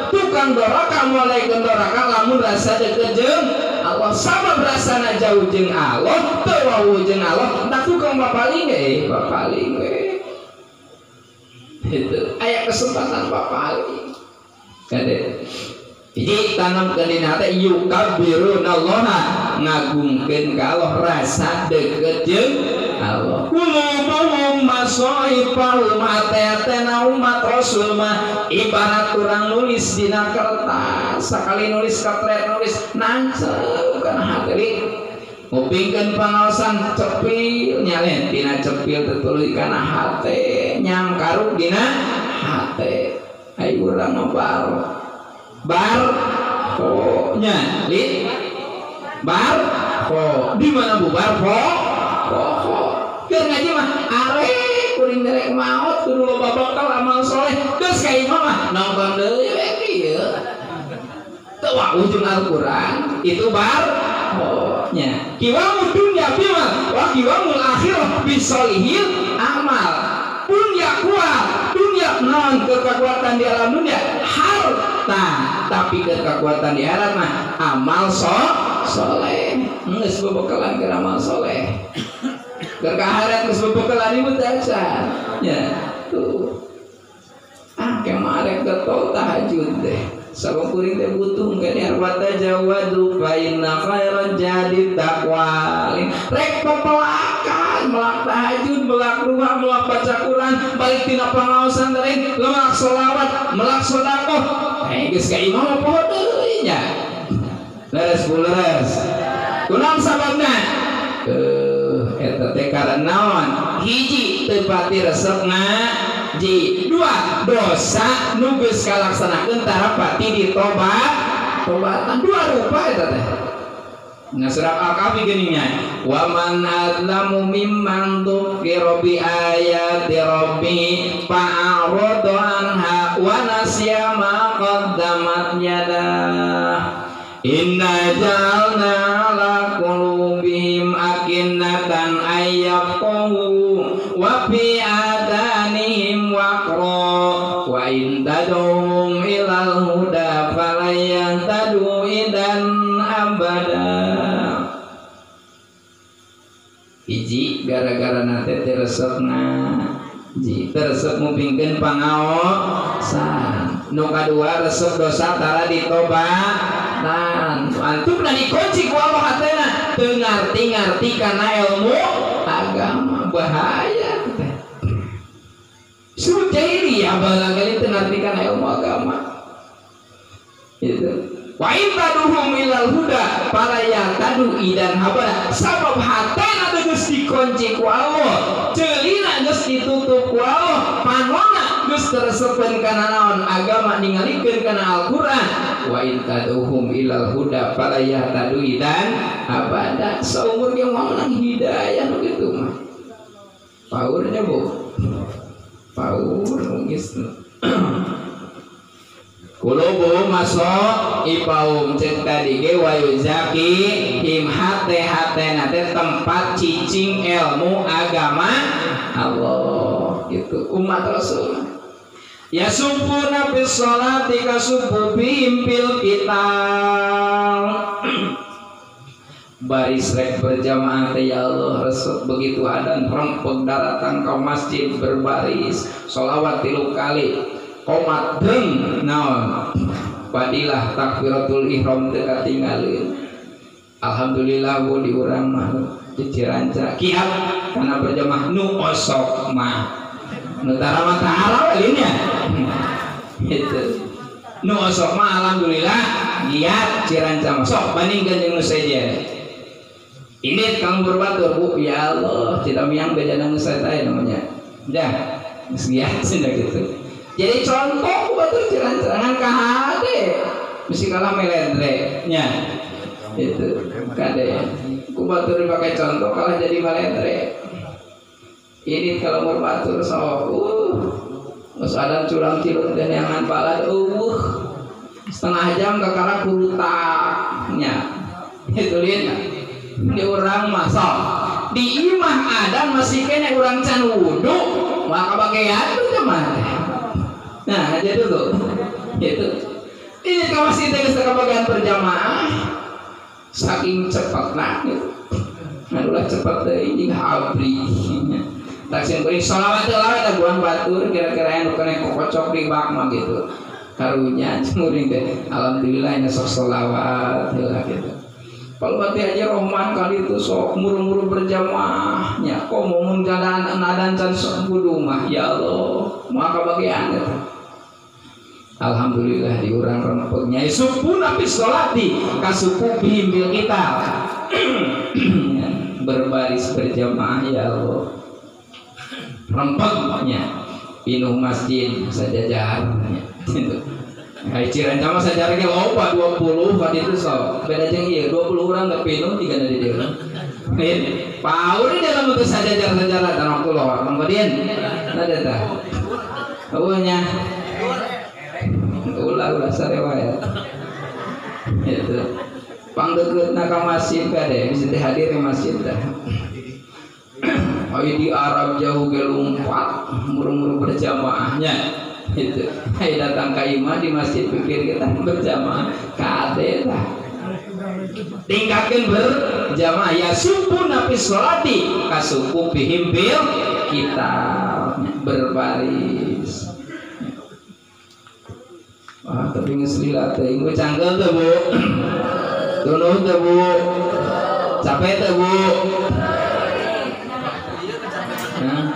tukang doraka moal darekeun doraka lamun rasa deukeut jeung Allah. Sabab rasana jauh jeung Allah teu wawuh jeung Allah tah tukang papaling we papaling we. Itu aya kesempatan papaling kade hiji tanamkeun dina hate yukabbiruna ngagungkeun ka Allah rasa deukeut jeung Allah qulubuhum masaifal mate-atena umat Rasul mah ibarat urang nulis dina kertas sakali nulis katret nulis nancep kana hate ngupingkeun pangaosan cepil nyalen dina cepil tertulis kana hate nyangkaruk dina hate ai urang mah bar bar ko nya li bar ko di mana bu bar ko ko keur ngaji mah are kuring derek maot kudu loba bekal amal soleh geus ka imah mah nongkrong deui we kieu teu ujung Al-Qur'an itu bar nya kiwamul dunya bimal wa kiwamul akhirah bisolihil amal. Dunia kuat, dunia non kekuatan di alam dunia harta, tapi kekuatan di akhirat mah amal soleh. Geus bebekalan keur amal soleh. Keur ka akhirat geus bebekalan ieu teh acan. Nya tuh. Ah kemarin getol tahajud deh. Sabab kuring teh butuh kan wa tajawadu fa inna khairal jadi taqwa. Rek pepelakan melak tahajud, melak ruha, melak baca Quran, balik tina pangaosan teh melak selawat, melak sedekah. Geus ka imah mah poho deui nya. Leres bu leres. Kunaon sababna? Eta teh karena naon? Hiji teu pati resep ngaji. Dua, dosa nu geus kalaksanakeun tara pati ditobat tobatan. Dua rupa eta teh. Nah surat Al-Kahfi geuning nya. Wa man adlamu mimman dzukira bi ayati rabbi fa'arada anha wa nasiya ma qaddamat yadah. Inna ja'alna 'ala qulubihim akinnatan ayyafqahu wa fi adanihim waqra wa in tad'uhum ilal huda falan yahtadu idan abada. Hiji gara-gara nate teu resep ngaji, teu resep ngupingkeun pangaosan. Nu kadua resep dosa tara ditobatan. Antukna dikunci ku Allah hatena teu ngarti-ngarti kana ilmu agama, bahaya teh. Sebut jahiliyah barangkali teu ngarti kana ilmu agama. Itu. Wa in taduhum ilal huda fala yahtadu idan habada. Sabab hatena geus dikunci ku Allah, ceulina geus ditutup ku Allah, panonna geus teresepeun kana naon agama ningalikeun kana Al-Qur'an. Wa in taduhum ilal huda fala yahtadu idan abada. Saumur ge moal menang hidayah nu kitu mah. Paur nya Bu. Paur geus. Qulubuhum masaifahum cek tadi ge wa yuzakihim hate hatena teh tempat cicing ilmu agama Allah gitu umat Rasul. Yasufuna bis sholati kasufufihim fil qital. Baris rek berjamaah teh ya Allah resep begitu adan rempeg daratang ka masjid berbaris sholawat 3 kali komat deng naon fadilah takbiratul ihram teu katinggalin. Alhamdulillah bu di urang mah di Ciranca kiat kana berjamaah nu osok mah nu tara mah tara we nya gitu nu osok mah alhamdulillah giat Ciranca mah sok bandingkeun jeung nu sejen. Ini kamu berbatur bu ya Allah tidak miang bejana nu saya namanya dah giat cenah gitu. Jadi contoh batur Ciranca kahade mesti kalah melendre nya itu kade ku batur dipakai contoh kalah jadi melendre. Ini kalau berbatur sok geus adan curang cilut dan yang balad setengah jam kakara kurutaknya itu lihat di urang masuk di imah adan masih kene urang can wudu maka bagian tuh mah. Nah aja dulu itu ini kalau masih geus kabagian berjamaah saking cepatna gitu. Nah ulah cepet deui jeung abri nya. Tak sing sholawat teh daguan batur kira-kira anu kena kokocok di bak mah gitu. Karunya muring teh alhamdulillah nya sok sholawat heula gitu. Kalau berarti aja Rohman kali itu sok muru-muru berjamaah nya kok mun jalan nadan can sok kudu mah ya Allah maka bagian eta. Alhamdulillah di urang rempegnya supuna fi sholati kasupu bihim bil qital. Berbaris berjamaah ya Allah rempegnya pinuh masjid sajajarnya gitu. Hai Ciranca mah sajarah ge loba 20 ka ditu sok beda jeung ieu 20 urang teh pinuh tigana di dieu. Paur di dalam itu sajajar-sajarah dan waktu lor Mang Godin. Nah tah. Eueuh nya. Ulah-ulah sarewa ya. Gitu. Pangdekeutna ka masjid kade bisa teh hadir ke masjid tah. Ayo di Arab jauh ge lumpat muru-muru berjamaahnya. Itu hai datang ka imah di masjid pikir kita berjamaah kade tah. Tingkatkeun berjamaah ya supuna fi sholati kasupu bihim bil kita berbaris. Wah, tapi geus lila teh ieu cangkeul teh Bu. Tunuh teh Bu. Capek teh Bu. Hah?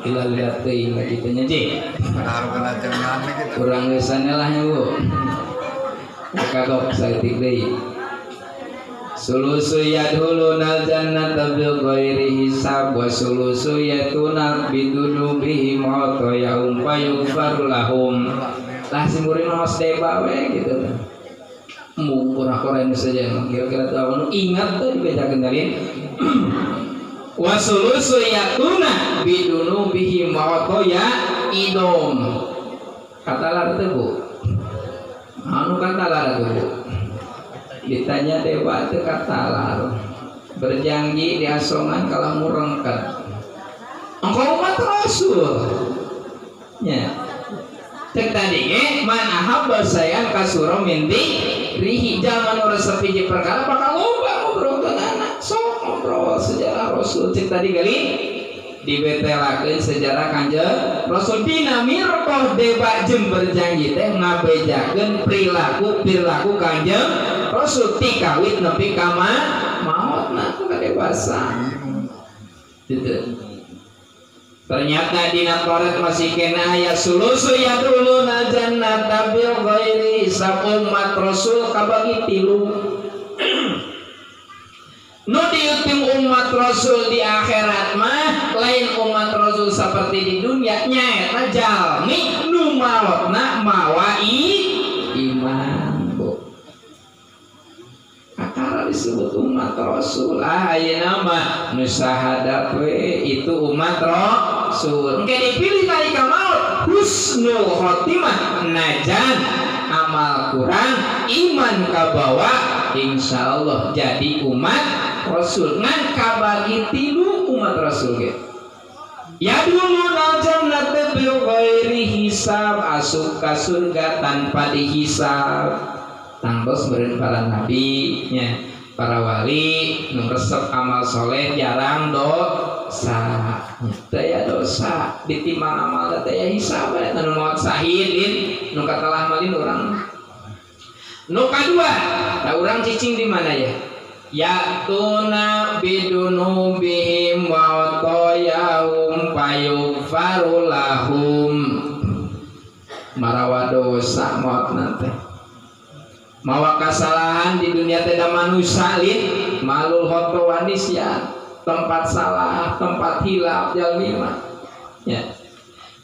Lila teh kitu nya ji. Kurang geusane lah nya Bu. Kagok saeutik deui. Sulusu yadkhulunal jannata bil ghairi hisab wa sulusu yatuna bidunubihim khotoyahum fayughfaru lahum. Lah simkuring maos deba we gitu tah. Murah koren saja kira-kira tahu ingat tuh dibedakeun tadi. Wa sulusu yatuna bidunubihim khotoya idom. Katalar teh Bu. Anu katalar teh Bu. Ditanya dewa teu katalar. Berjanji di asongan kalah murengkeun. Engkau umat Rasul. Nya. Cek tadi ge man ahabba sayan kasura min rihi jalma nu resep hiji perkara bakal loba ngobrolkeunana. Sok ngobrol sejarah Rasul cek tadi kali dibetelakeun sejarah Kanjeng Rasul dina mirqah deba jeung berjanji teh ngabejakeun perilaku Kanjeng Rasul ti kawit nepi ka maotna ka dewasa. Gitu. Ternyata dina Taurat masih kena aya sulusu yadkhuluna jannata bil ghairi hisab umat Rasul kabagi tilu. Nu diutim umat Rasul di akhirat mah lain umat Rasul seperti di dunia nyaeta jalmi nu maotna mawa iman Bu. Akara disebut umat Rasul. Ah ayeuna mah nu sahadat we itu umat Rasul. Engke dipilih nalika maut husnul khotimah najan amal kurang iman kabawa insyaallah jadi umat Rasul. Ngan kabagi tilu umat Rasul ge. Ya dulu jannata bi ghairi hisab, asup ka surga tanpa dihisab. Tangtos meureun para nabi nya, para wali nu resep amal soleh jarang dosa. Teu aya dosa ditimbang amal teh aya hisab eta nu maot sahidin nu katalah malin urang. Nu kadua, tah urang cicing di mana ya? Ya'tuna bidunubihim wa toyahum payughfaru lahum. Marawa dosa maot nanti. Mawa kesalahan di dunia teh da manusia lin malul khotowanis ya, tempat salah, tempat hilap jalmi mah. Ya.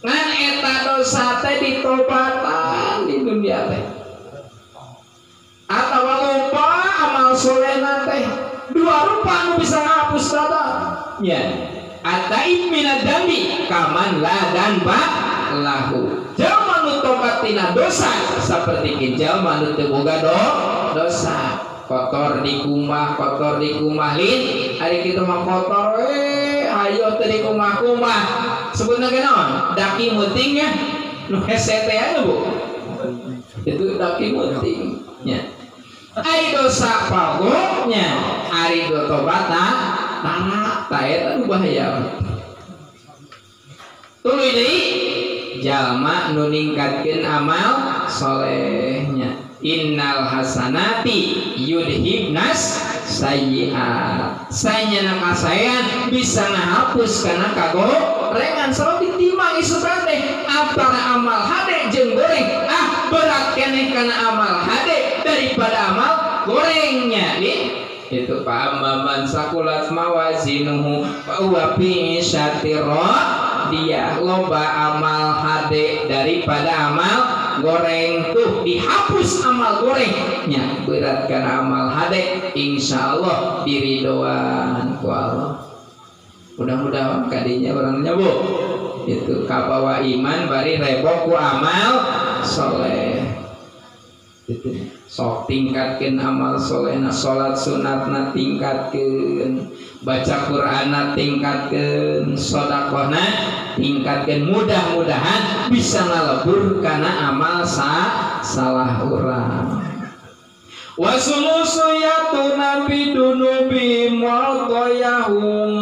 Ngan eta dosa teh ditobatan di dunia teh. Atawa lupa amal solehna teh dua rupa anu bisa ngapus tata nya. Ataib minad dambi kaman la dan ba lahu. Jalma nu tobat tina dosa saperti jalma nu teu boga dosa. Kotor di kumah, kotor di kumah lin, ari kitu mah kotor we, hayo teu di kumah-kumah. Sebutna ge naon? Daki meuting nya nu hese teh aya Bu. Itu daki meuting nya. Ari dosa pagoknya, ari do tobat tara, ta eta nu bahaya. Tuluy deui jalma nu ningkatkeun amal solehnya. Innal hasanati yudhibnas sayyiat. Sanyana kasaean bisa ngahapus kana kagorengan. Sabab ditimbang isukan teh antara amal hade jeung goreng. Ah berat keneh kana amal hade daripada amal gorengnya. Nih itu fa amman sakulat mawazinuhu fa huwa fi syatirah. Dia loba amal hade daripada amal goreng, tuh dihapus amal gorengnya, berat karena amal hade, insyaallah diridoan ku Allah. Mudah-mudahan kadinya orangnya Bu itu kabawa iman bari rebo ku amal soleh. Itu sok tingkatkeun amal solehna, salat sunatna tingkatkeun, baca Qur'anna tingkatkeun, sedekahna tingkatkeun, mudah-mudahan bisa ngalebur kana amal salah urang. Wasulusu yatuna bidunubihim wa toyahum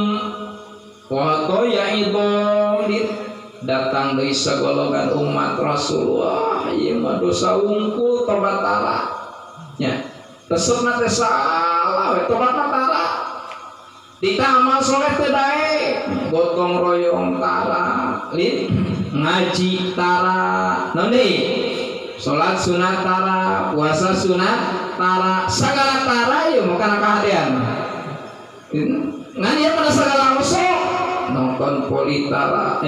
wa toyaidhom. Datang deui sagolongan umat Rasulullah ieu mah dosa wungkul tobat tara nya, resepna teh salah we tobat tara, dita amal soleh teh daek, gotong royong tara, lin ngaji tara, naon deui salat sunat tara, puasa sunat tara, sagala tara ieu mah kana kahadean. Ngan ieu mah sagala osok, nonton politara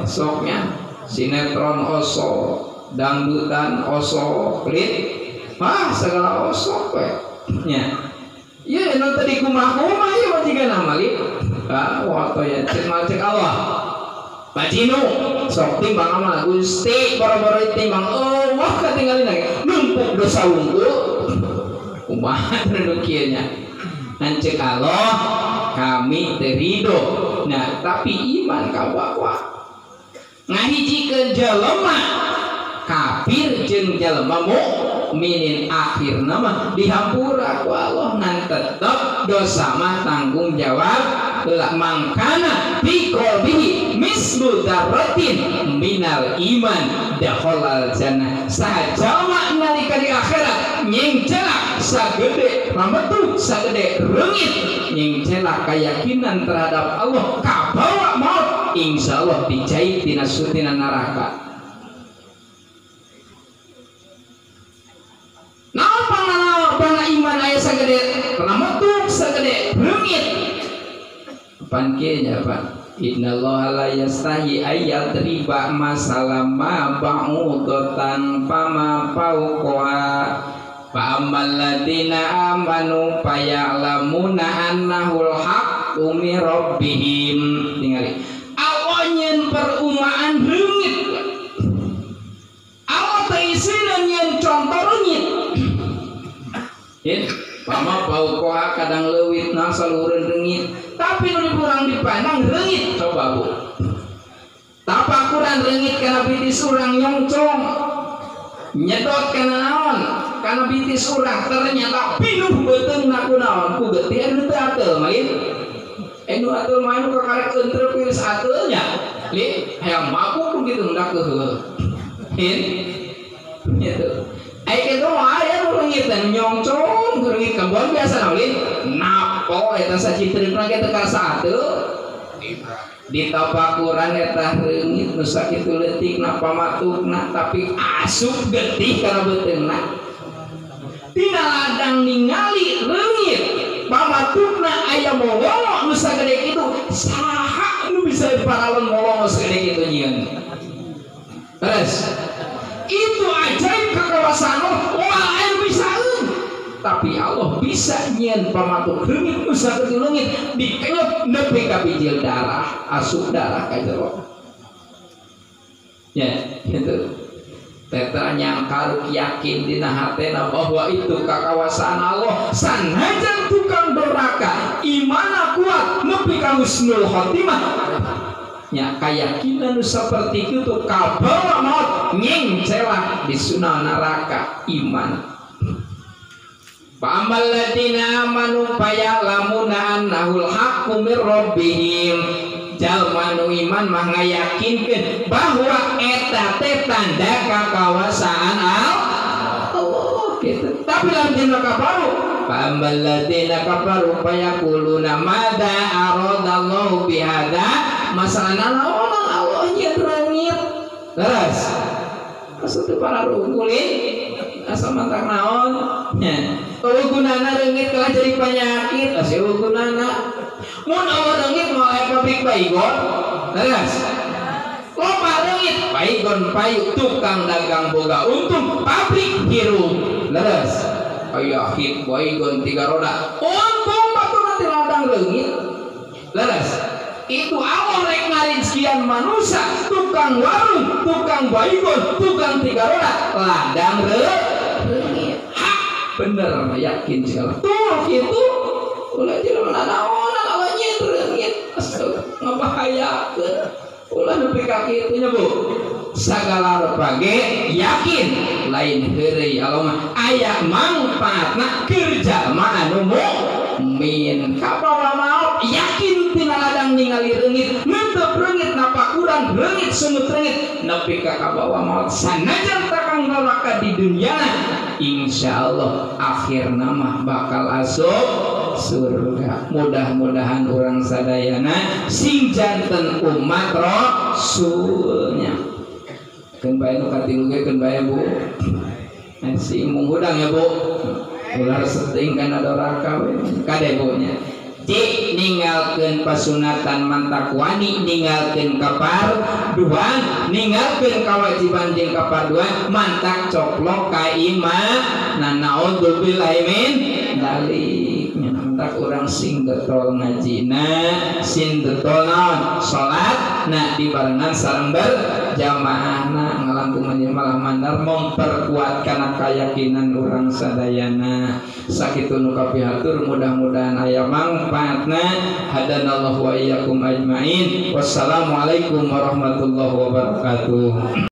osoknya, sinetron osok, dangdutan osok, lin ah segala osok we nya. Ieu nu tadi kumaha-kumaha ieu mah jiga nama lin. Ah wa ya cek mah cek Allah. Bajinu sok timbang amal Gusti boro-boro timbang eueuh katingalina ge numpuk dosa wungkul. Kumaha nu kieu nya. Ngan cek Allah kami teu ridho. Nah, tapi iman kabawa. Ngahijikeun jelema kafir jeung jelema mukminin akhirna mah dihampura ku Allah, ngan tetep dosa mah tanggung jawab heula. Mangkana fi qalbihi mislu dzarratin minal iman dakhalal jannah. Saha jalma nalika di akhirat nyengcelak sagede rametu sagede reungit, nyengcelak keyakinan terhadap Allah kabawa maut, insyaallah dicait tina sutina neraka. Naon pangana iman aya sagede rametu sagede reungit. Pan kieu nya Pak, innallaha la yastahi ayyadriba masalama ba'udatan fama fawqaha fa ammal ladina amanu faya'lamuna annahul haqqu min rabbihim. Tingali Allah Allah nyeun perumpamaan reungit. Allah teh isina nyeun contoh reungit. Ya, pama bau koha kadang leuwit na saluhureun reungit, tapi nu kurang dipandang reungit coba Bu. Tapakuran reungit kana bitis urang nyongcong. Nyedot kana naon? Kana bitis urang ternyata pinuh beuteungna ku naon? Ku getih anu teu ateul mah ieu. Anu ateul mah anu kakarek entrep geus ateul nya. Li hayang mabuk kitu hendak keuheul. Gitu. Ai kitu mah aya nu reungit teh nyongcong reungit kebon biasa naon li? Napo eta sacitreuna ge teu karasa ateul. Ditapakuran eta reungit nu sakitu leutikna pamatukna tapi asup getih kana beuteungna. Tina ladang ningali reungit pamatukna aya molongo nu sagede kitu, saha nu bisa paralon molongo sagede kitu nyieun. Terus itu ajaib kekuasaan Allah, moal aya nu bisaeun. Tapi Allah bisa nyieun pamatuk reungit nu sakitu leungit dikenyot nepi ka bijil darah, asup darah ka jero. Ya, gitu. Tetra nyangkaruk yakin dina hatena bahwa itu kakawasaan Allah sanajan tukang doraka imana kuat nepi ka husnul khotimah. Nya kayakinan nu saperti kitu kabawa maot nyengcelak di sunah neraka iman. Fa'amal ladina amanu fayalamuna annahul haqqu mir rabbihim. Jalma nu iman mah ngayakinkeun bahwa eta teh tanda kakawasaan Allah gitu. Tapi lamun dina kafaru, fa'amal ladina kafaru fayaquluna madza aradallahu bihadza, masalahna naon Allah nyeun reungit. Terus asa teu pararungkulin asa mantak naon nya. Eueuh gunana reungit kalah jadi penyakit, asa eueuh gunana. Mun eueuh reungit moal aya pabrik baygon. Terus loba reungit baygon payu tukang dagang boga untung pabrik hirup. Terus aya hit baygon 3 roda untung batur ti ladang reungit. Terus itu Allah rek ngarizkian manusia tukang warung, tukang baygon, tukang 3 roda ladang reungit. Hak bener yakin segala tuh gitu ulah jelema nanaonan Allah nyeun reungit ngabahayakeun ulah nepi ka kitu nya Bu. Sagala rupa ge yakin lain heureuy Allah mah aya mangfaatna keur jalma anu mukmin. Kabawa maot yakin tina ladang ningali reungit neunteup reungit napakuran reungit sungut reungit nepi ka kabawa maot sanajan takang neraka di dunyana insyaallah akhirna mah bakal asup surga. Mudah-mudahan urang sadayana sing janten umat rasulnya. Keun bae nu katilu ge keun bae Bu. Sing mung hudang ya Bu. Ulah setting kana doraka we. Kade Bu nya. Cik ninggalkeun pasunatan mantak wani, ninggalkeun kaparduan, ninggalkeun kawajiban jeung kaparduan, mantak coplok ka iman. Naudzubillahi min dzalik. Mantak urang sing getol ngajina, sing getol naon salat, nah dibarengan sareng berjamaahna ngalangkungan malah mandar memperkuat kana keyakinan urang sadayana. Sakitu nu kapihatur mudah-mudahan aya mangfaatna. Hadanallahu wa iyyakum ajmain. Wassalamualaikum warahmatullahi wabarakatuh.